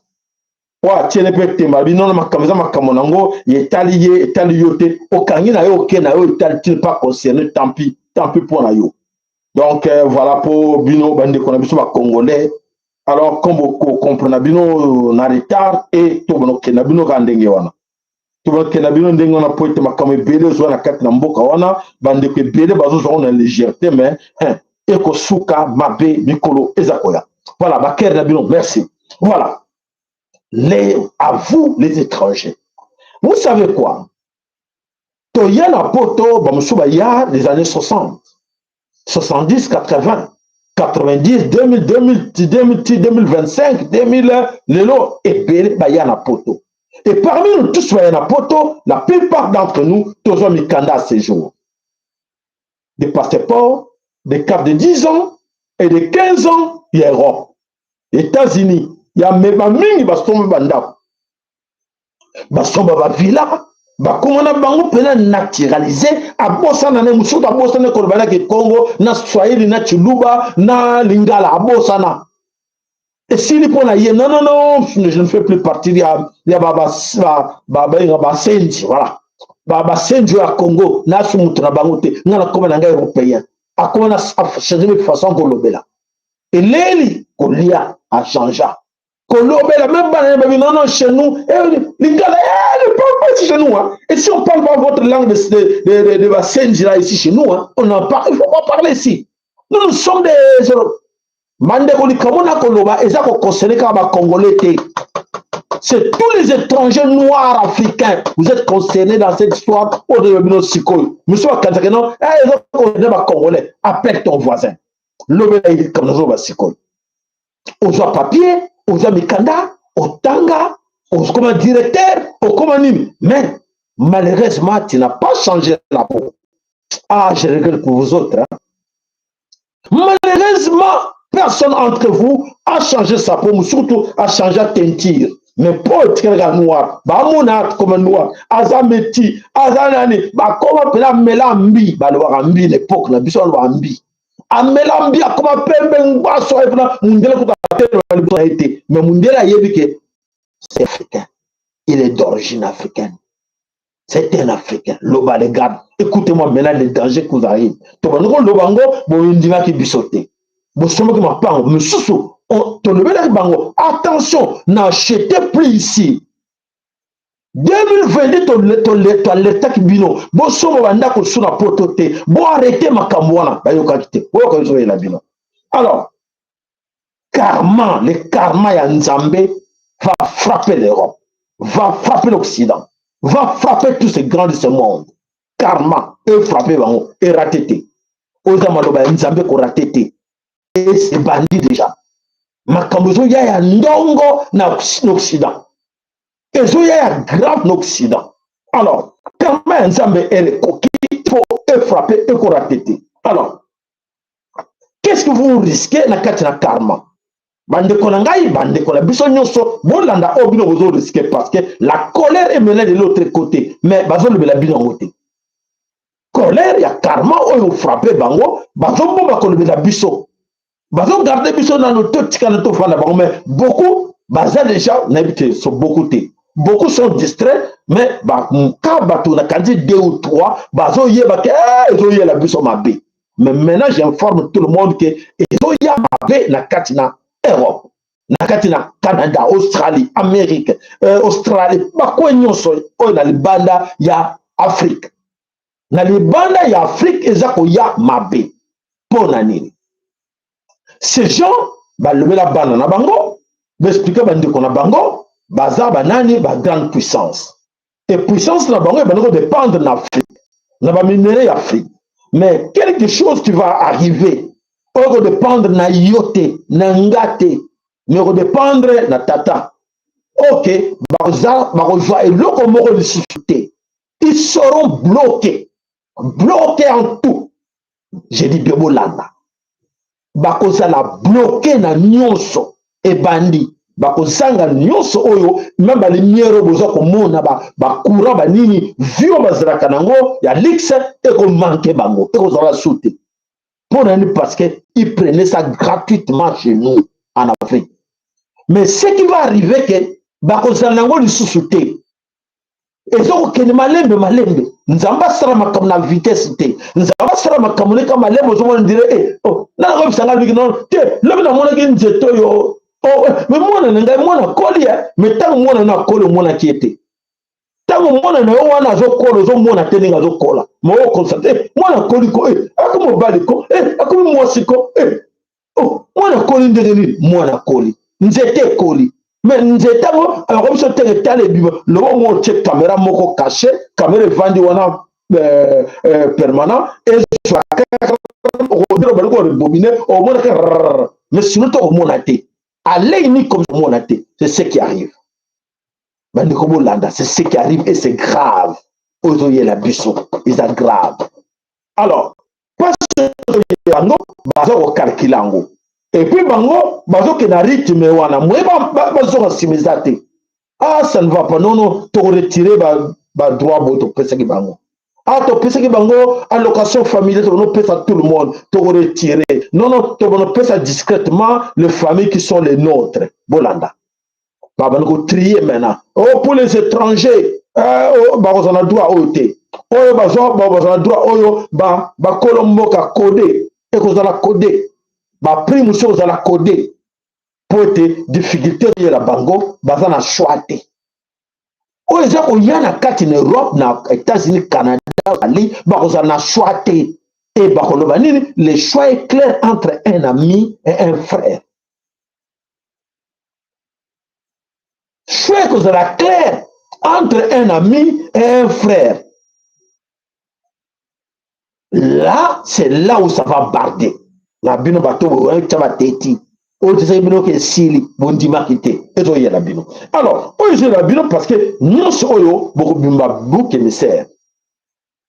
Oyo atiele mpe temba bino na makambo, eza makambo nango, etali ye, etali yo te. Okangi na yo, oke na yo, etali tine pas concerné, tant pis, tant pis mpo na yo. Donc voilà, mpo bino bandeko na biso bacongolais. Alors comme bokocomprendre na bino na retard, e tobona okende na bino kaka ndenge wana. Tobakela bino ndenge wana mpo ete makambo ebele ezwa na kati na mboka wana, bandeko ebele bazozwa ngo na légèreté, mais hein, ekosuka mabe mikolo eza koya. Voilà, bakere na bino, merci. Voilà, les, à vous les étrangers, vous savez quoi? Toya na poto, bamosusu baya les années 60, 70, 80, 90, 2000, 2000, 2000, 2025, 2000, lelo ebele baya na poto. Et parmi nous tous baya na poto, la plupart d'entre nous tozwa mikanda à séjour, des passeports, des cartes de 10 ans et de 15 ans ya Europe, États-Unis, ya meba mingi. Basomba bandako, basomba bavilla, bakoma na bango mpena naturalisé. Abosana na mosusu, abosana koloba na Kikongo, na Swahili, na Chiluba, na Lingala, abosana, esili mpo na ye. Non, non, non, je ne fais plus partie ya babenga basenzi. Voilà, basenzi oyo ya Congo, nasu moto na bango te. Nga nakoma na ngai européen. Akoma na change façon kolobela, eleli kolia, achangea kolobela. Même bana babi: non, non, chez nous eh, lingala eh, ne parle pas ici chez nous, hein. Et si on parle pas votre langue de basenzi là ici chez nous, hein, on en parle, il faut pas parler ici. Nous, nous sommes des bandeko. Likambo na koloba eza koconcerner kaka bacongolais te, c'est tous les étrangers noirs africains. Vous êtes concernés dans cette histoire. Oyo bino sikoyo mosusu bakanisaka non, eza concerner bacongolais. Appelle ton voisin, lobela ye likambo nazoloba sikoyo. Ozwa papier, ozwa mikanda, otanga, okoma directeur, okoma nini, mais malheureusement tu n'as pas changé la peau. Ah, je regrette pour vous autres, hein. Malheureusement, personne entre vous a changé sa peau, surtout a changé la teinture, mais po etikalaka noir. Bamona koma noir, aza métis, aza nani. Bakoma mpena amela mbi, balobaka mbi na époque na biso, balobaka mbi. Amela mbi, akoma pembe ngwaso epena mundele kuta atelema liboso na ye te. Mais mundele ayebi ke c'est africain, il est d'origine africaine, c'est un Africain. Loba les gars, écoutez-moi maintenant, les dangers qui vous arrivent. Tobandi koloba ngo, boyindimaki biso te. Bosombaki mapango mosusu, tolobelaki bango: attention, n'achetez plus ici. 2022 toalertaki bino, bosomba bandako su na poto te, boarrêter makambo wana. Bayokaki te, boyoka biso oyela bino. Alors karma, le karma ya Nzambe va frapper l'Europe, va frapper l'Occident, va frapper tous ces grands de ce monde. Karma efrapper bango, erater te. Oyo eza maloba ya Nzambe, korater te. Ebandi déjà, makambo ezoya ya ndongo na Occident, ezoya ya grave na Occident. Alors karma ya Nzambe ekoki po efrapper, ekorater te. Alors qu'est-ce que vous risquez na kati na karma? Bandeko na ngai, bandeko na biso nyonso, bolanda oyo bino bozorisquer, parce que la colère est menée de l'autre côté, mais bazolobela bino yango te. Colère ya karma oyo frappe bango, bazobomba kolobela biso, bazogarder biso nano, totikana, tofanda bango. Mais beaucoup baza déjà, nayebi te, so beaucoup te, beaucoup sont distraits. Mais ka bato nakanisi deux ou trois bazoyeba ke ezoyela biso mabe. Mais maintenant j'informe tout le monde ke ezoya mabe na kati na Europe, na kati na Canada, Australie, Amérique, Australie, bakwe nyonso oyo na libanda ya Afrique. Na libanda ya Afrique eza koya mabe. Mpo na nini? Ces gens balobela bana na bango, baexpliquer bandeko na bango baza banani, bagrande puissance, et puissance na bango ebandi kodépendre na Afrique, na baminerais ya Afrique. Mais quelque chose qui va arriver oyo kodépendre na yo te, na nga te, mais kodépendre na tata. Ok, bakozwa eloko moko lisusu te. Ils seront bloqués, bloqués en tout. Je dis bien, bolanda, bakozala bloqué na nyonso. Ebandi, bakozanga nyonso oyo, même balumière oyo boza komona, bacourant, banini, vie oyo bazalaka nango ya luxe, ekomanquer bango, ekozala su te. Mpo na nini? Parce que ils prenaient ça gratuitement chez nous en Afrique. Mais ce qui va arriver ke bakozala nango lisusu te. Eza kokende malembe malembe. Nzambe asala makambo na vitesse te, Nzambe asala makambo leka malembe. Ozomona ndire e oh, nana koyebisa ngai biki nono te. Lobi namonaki nzete oyo, oh, mais mwana na ngai, mwana akoli, mais ntango mwana no akoli, omonaki ye te. Ntango mwana na yo wana azokola, ozomona te ndenge azokola, ma okonstate eh, mwana akoli ko eh, akomi mobali ko eh, akomi mwasi ko eh. Oh, mwana akoli ndenge nini? Mwana akoli, nzete ekoli, me nzete yango akomi biso teke tala ebima loba mo otie kamera moko kashe, kamera evandi wana permanent ezwa kaka bali korebobine, omona kaka, mais sinon tokomona te alei ni comme omona te. C'est ce qui arrive, bandeko bolanda, c'est ce qui arrive et c'est grave. Oyo ezoyela biso eza grave. Alors mpasi yango baza kocalculer yango, et puis bango bazokende na rythme wana, moye bazonga nsima eza te. Ah, ça ne va pas, non, non, tokoretire badroit boye topesaki bango. Ah, topesaki bango allocation familiale, tobonopesa tout le monde, tokoretire. Non, non, tobonopesa discrètement les familles qui sont les nôtres. Bolanda, babandi kotrier maintenant. Oh, pour les étrangers oh, bakozala na droit oyo te, oyo bazala na droit oyo bakolo mboka code ekozala code, baprix mosusu ekozala code, mpo ete difficulté oyela bango, baza na choix te. Oyo eza koya na kati na Europe, na États-Unis, Canada, ali bakozala na choix te. E bakoloba nini? Le choix est clair entre un ami et un frère. Choix ekozala clair entre un ami et un frère. Là, c'est là où ça va barder na bino. Bato tya bateti oyo tozali bino ke esili, bondimaki te, ezoyela bino. Alors oyo ezoyela bino, parce que nyonso oyo bokobimba bouc émissaire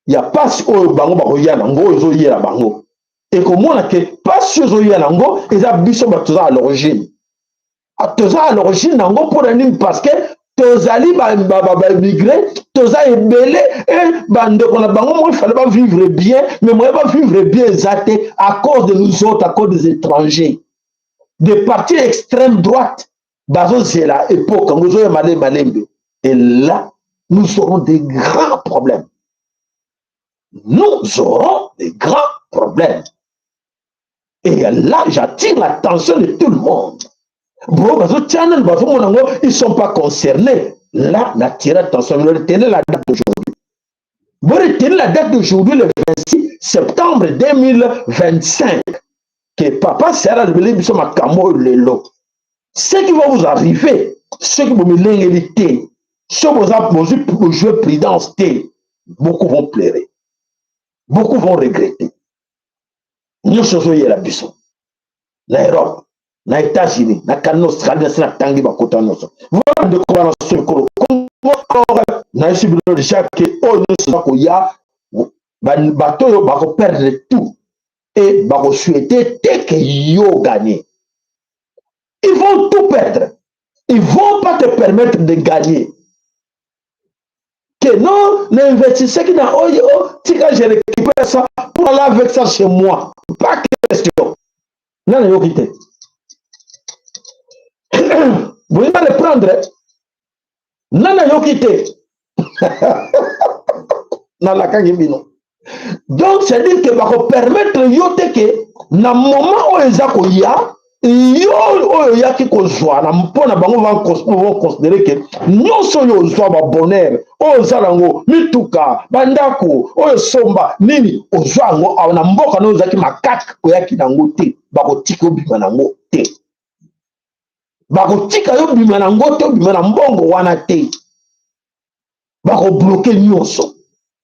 ya pasi oyo bango bakoya nango, oyo ezoyela bango, ekomona ke pasi oyo ezoya nango eza biso bato toza à l'origine. Toza à l'origine nango mpona nini? Parce que tozali baimmigré, toza ebele e bandeko na bango moko ifale bavivre bien, mais moyen bavivre bien eza te à cause de nous autres, à cause des étrangers, des partis extrême droite. Bazozela époque yango ezoya malembe malembe, et là nous aurons des grands problèmes, nous aurons des grands problèmes. Et là, j'attire l'attention de tout le monde. Bon, bazotia nani, bazomona yango, ils sont pas concernés. Là, n'attire attention, retenez la date d'aujourd'hui. Vous retenez la date d'aujourd'hui, le 26 septembre 2025, que papa Sera alobeli biso makambo oyo lelo. Ce qui va vous arriver, ce qui bomilengeli te, soki boza bozwi bojouer prudence te, beaucoup vont pleurer, beaucoup vont regretter. Nyonso ozoyela biso na Europe, na États-Unis, na Canada, Australie, nasi natangi bakota nyonso. Voilà, ndeko bana so ekolo Congo, nayesi bino déjà ke oyo nyonso eza koya, bato oyo bakoperdre tout et bakosouhaite te ke yo gagner. Ils vont tout perdre, ils vont pas te permettre de gagner. Que non, n'investissez na oyo, tika je récupère ça pour aller avec ça chez moi, pas question. Nana yoki te, bolingi ba reprendre. Nana yoki te, nalakaki bino. Donc c'est à dire que bakopermettre yo te ke na moment oyo eza koya, yo oyo oyaki kozwa na mpo na bango, vont considérer ke nyonso oyo ozwa, babonheur oyo oza nango, mituka, bandako oyo somba nini, ozwa yango awa na mboka na oyo ozalaki makaka, oyaki nango te. Bakotika obima nango te, bakotika yo bima nango te, obima na mbongo wana te, bakobloquer nyonso.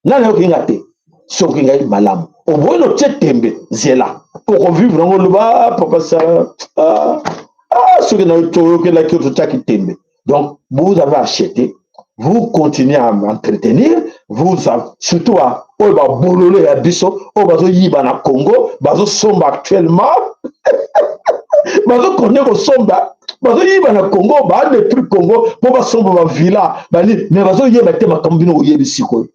Nani ayoki nga te? Soki ngai malamu, oboyi notie tembe, zela okovivre yango. Loba papa sa ah, ah, soki na toyokelaki yo, totiaki tembe. Donc vous avez acheté, vous continuez à entretenir, vous surtout oyo babololo ya biso oyo bazoyiba na Congo, bazosomba actuellement, bazokonde kosomba, bazoyiba na Congo, badétruire Congo mpo basomba bavilla bani. Mais bazoyeba te makambo bino boyebi sikoyo.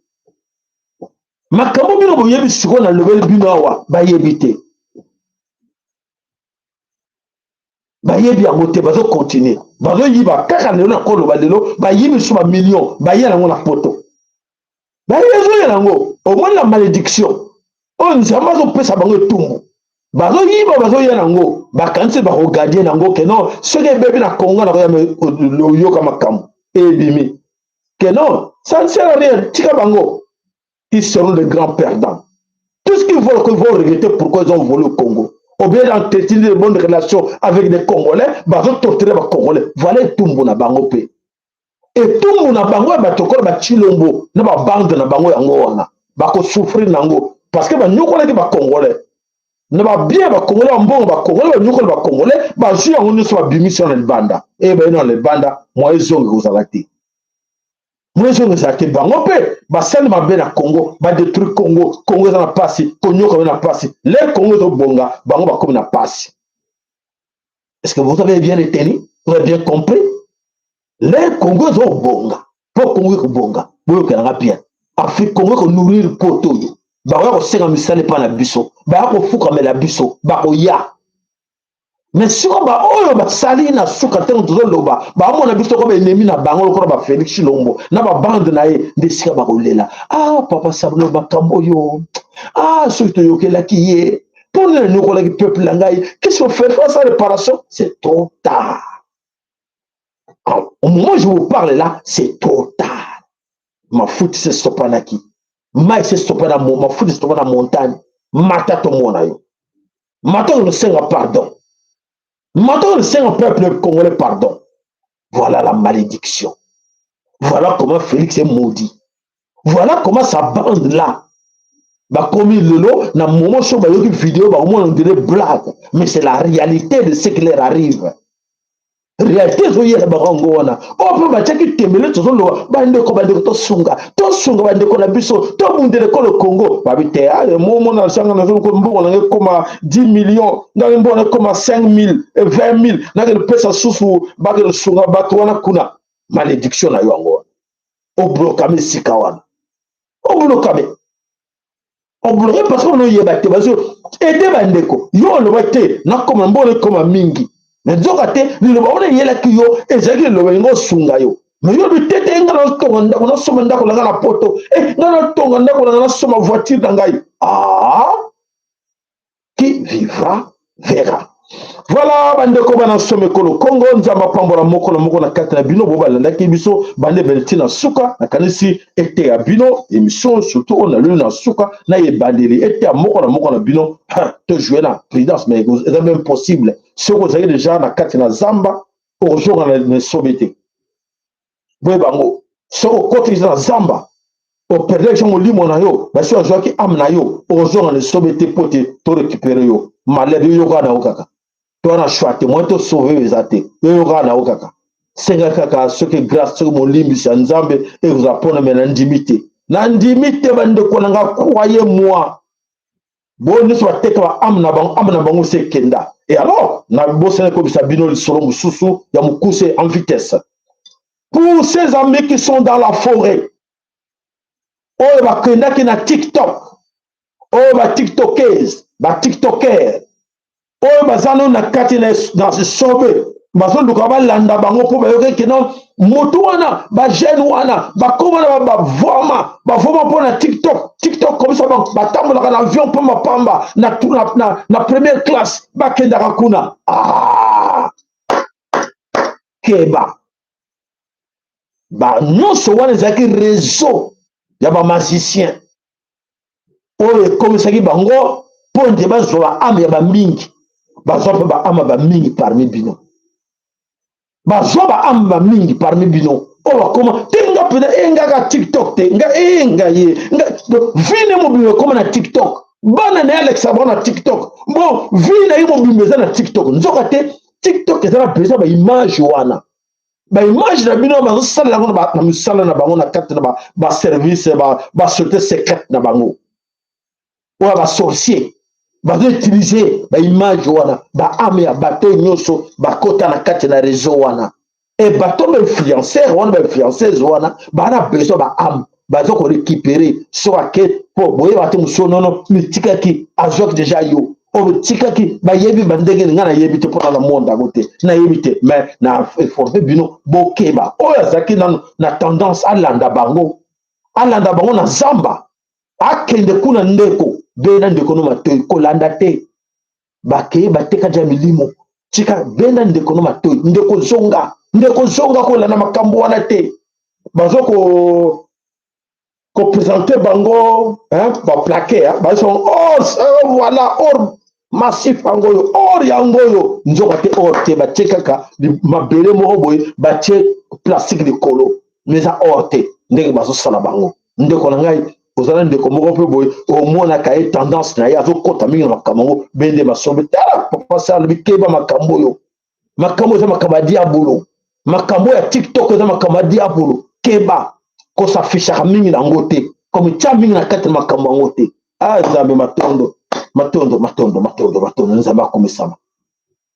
Makambo bino boyebi sikoyo, nalobeli bino awa, bayebi te, bayebi yango te. Bazocontinuer, bazoyiba kaka lelo. Na koloba lelo, bayibi so bamillion, baye yango na poto, bayebi ezoyela yango. Omoni na malédiction oyo Nzambe azopesa bango, etumbu bazoyiba, bazoya nango, bakanisi bakogagner nango ke non, soki ebebi na Kongo, nakoya oyoka makambo ebimi. Que non, ça ne sert à rien. Tika bango, ils seront les grands perdants. Tout ce qu'ils veulent, qu'ils vont regretter pourquoi ils ont volé au Congo. Au bien d'entretenir de bonnes relations avec des Congolais, bazo torturer ba Congolais. Voilà etumbu na bango pe. Etumbu na bango ya bato kola ba Tshilombo na ba bande na bango yango wana. Bako souffrir nango parce que ba nyokolaki ba Congolais. Na ba bien ba Congolais ba mbongo ba Congolais ba nyokola ba Congolais, bazwi yango nyonso babimisi na libanda. E baye na libanda, moyen ezonga kozala te. Moyen ezala te. Bango mpe basali mabe na Congo, badétruire Congo. Congo eza na pasi, konyoka na pasi. Le Congo ezobonga, bango bakomi na pasi. Est-ce que vous avez bien retenu? Vous avez bien compris? Le Congo ezobonga, mpo Congo ekobonga, boyokelanga bien, Afrique, Congo ekonourrir poto oyo. Bakoya kosenga misala epai na biso, baya kofukamela biso, bakoya. Mais siko baoyo basali na suka, ntango tozoloba, baomona biso ko baennemi na bango, lokola baFélix Tshilombo na babande na ye, nde esika bakolela: "Ah, papa Sablo, makambo oyo, ah, soki toyokelaki ye, mpo nini anyokolaki peuple na ngai?" Qu'est-ce qu'on fait face à réparation? C'est trop tard. Au moment où je vous parle là, c'est trop tard. Mafuti sesopanaki, mai sesopa na mafuti, sesopa na montagne. Mata tomona yo, mata osenga pardon, mata osenga peuple congolais pardon. Voilà la malédiction, voilà comment Félix est maudit, voilà comment sa bande là bakomi lelo. Na moment so bayoki video, bakomona on dirait blague, mais c'est la réalité de ce qui leur arrive. Réalité ezoyela bango yango wana. Oyo mpe batiaki tembele, tozoloba: "Bandeko, bandeko, tosunga, tosunga bandeko na biso, tobundela ekolo Congo." Babi te: "Momona sanga mbongo nanga ekoma 10 millions, ngai mbongo ekoma 5 000, 20 000, nakende pesa susu, bakende sunga bato wana kuna." Malédiction na yo yango wana. Oblokame esika wana, oblokame, obloqué, parce que onoyeba te bazo aider bandeko. Yo oloba te: "Nakoma mbongo ekoma mingi." Mais nzoka te, liloba wana eyelaki yo ezalaki liloba elingi osunga yo. Mais yo olobi te: "Te, nga natonga ndako, nasomba ndako na ngai na poto, e nga natonga ndako na ngai, nasomba voiture na ngai." Ah, qui vivra verra. Voilà, bandeko bana soma ekolo Kongo, Nzambe apambola moko na moko na kati na bino bo balandaki biso bande ebele ntina suka. Nakanisi eteya bino émission, surtout oyo naloli na suka na ebandeli, eteya moko na moko na bino. Tojouer na prudence, mais eza même possible. Soki ozalaki déjà na kati na zamba, okozonga na esobe te. Boye bango, soki okotaki na zamba, operdre molimo na yo, basi bazwaki âme na yo, okozonga na esobe te mpo te torécupérer yo. Malheur, yo yoka na yo kaka to wana choix te, moyen tosauver yo eza te. Yo yoka na yo kaka, senga kaka soki grâce, soki molimbisi ya Nzambe ekozala mpona. Me nandimi te, nandimi te, bandeko na nga, croyez moi bo nyonso bateka baâme na bango, âme na bango se ekenda. Et alors, nabosani koyebisa bino lisolo mosusu ya mokuse en vitesse pour ces amis qui sont dans la forêt, oyo bakendaki na TikTok, oyo batiktokers, batiktoker oyo baza nano na kati na esobe, bazoluka balanda bango mpo bayoki keno motu wana, bajeune wana bakóma na bavoma, bavoma mpo na TikTok. TikTok komisa batambolaka na avion pamba pamba, na première classe, bakendaka kuna. Ah, keba. Banyonso wana ezalaki réseau ya bamagicien oyo ekomisaki bango mpo nde bazwa baâme ya bamingi. Bazwa mpe baâme ya bamingi parmi bino, bazwa baâme bamingi parmi bino oyo bakoma te: "Nga mpenza e, ngaka TikTok te, nga e, nga ye nga vie ne mobimba ekoma na TikTok." Bana na ye alekisa bango na TikTok. Bon, vie na ye mobimba eza na TikTok. Nzoka te, TikTok eza na besoin baimage wana, baimage na bino bazosalela yango na misala na bango na kati na baservice, basociété secrète na bango oyo basorcier bazoutiliser baimage wana. Baâme ya bato nyonso bakota na kati na réseau wana. E bato bainfluenceur wana, bainfluenceuse wana, baa na besoin baâme, baza korécupérer. Soki ake mpo boyeba te, mosu nono mitikaki, azwaki déjà yo oyo tikaki, bayebi bandenge. Ngai nayebi te mpona na monde yango te, nayebi te. Mais na informe bino, bokeba. Oyo azalaki nano na tendance alanda bango, alanda bango na zamba, akende kuna. Ndeko, benda ndeko no matoi, kolanda te. Bakei bateka ja milimo. Tika, benda ndeko no matoi. Ndeko zonga, ndeko zonga, kolanda makambo wana te. Bazo ko kopresente bango baplake, bazo or, oh, voilà, or massif yango oyo, or yango oyo, nzoka te or te. Batie kaka mabele moko boye, batie plastique likolo, mais eza or te. Ndenge bazosala bango, ndeko na ngai, ozala ndeko moko mpe boye, omonaka ye tendance na ye azokɔta mingi na makambo yango. Bende masombe, tala papa sa alobi: keba, makambo oyo, makambo eza makambo ya diabolo, makambo ya TikTok eza makambo ya diabolo. Keba, kosafishaka mingi na yango te, komitya mingi na kati na makambo yango te. A Nzambe, matondo, matondo, matondo, matondo, matondo. Nzambe akomisama,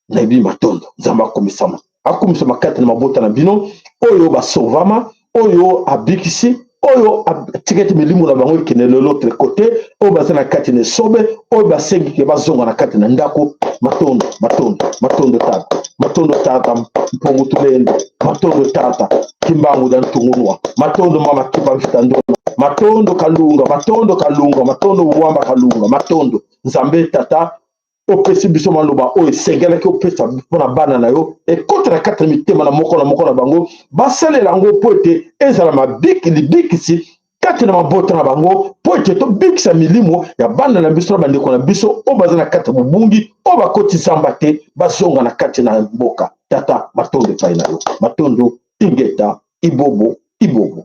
nayebi. Matondo, Nzambe akomisama, akumisama kati na mabota na bino oyo basovama, oyo abikisi, oyo atikaki milimo na bango ekende de l'autre côté, oyo baza na kati na esobe, oyo basengi ke bazonga na kati na ndako. Matondo, matondo, matondo tata, matondo tata mpongu tulendo, matondo tata kimbangu da ntungunwa, matondo mama kipa mfita ndono, matondo kalunga, matondo kalunga, matondo wamba kalunga, matondo Nzambe tata. Opesi biso maloba oyo esengelaki opesa mpona bana na yo, ekota na kati na mitema na moko na moko na bango, basalela yango mpo ete ezala mabiki libikisi kati na mabota na bango, mpo ete tobikisa milimo ya bana na biso na bandeko na biso oyo baza na kati ya bobungi, oyo bakoti zamba te, bazonga na kati na mboka. Tata, matondo epai na yo, matondo. Ingeta, ibobo, ibobo.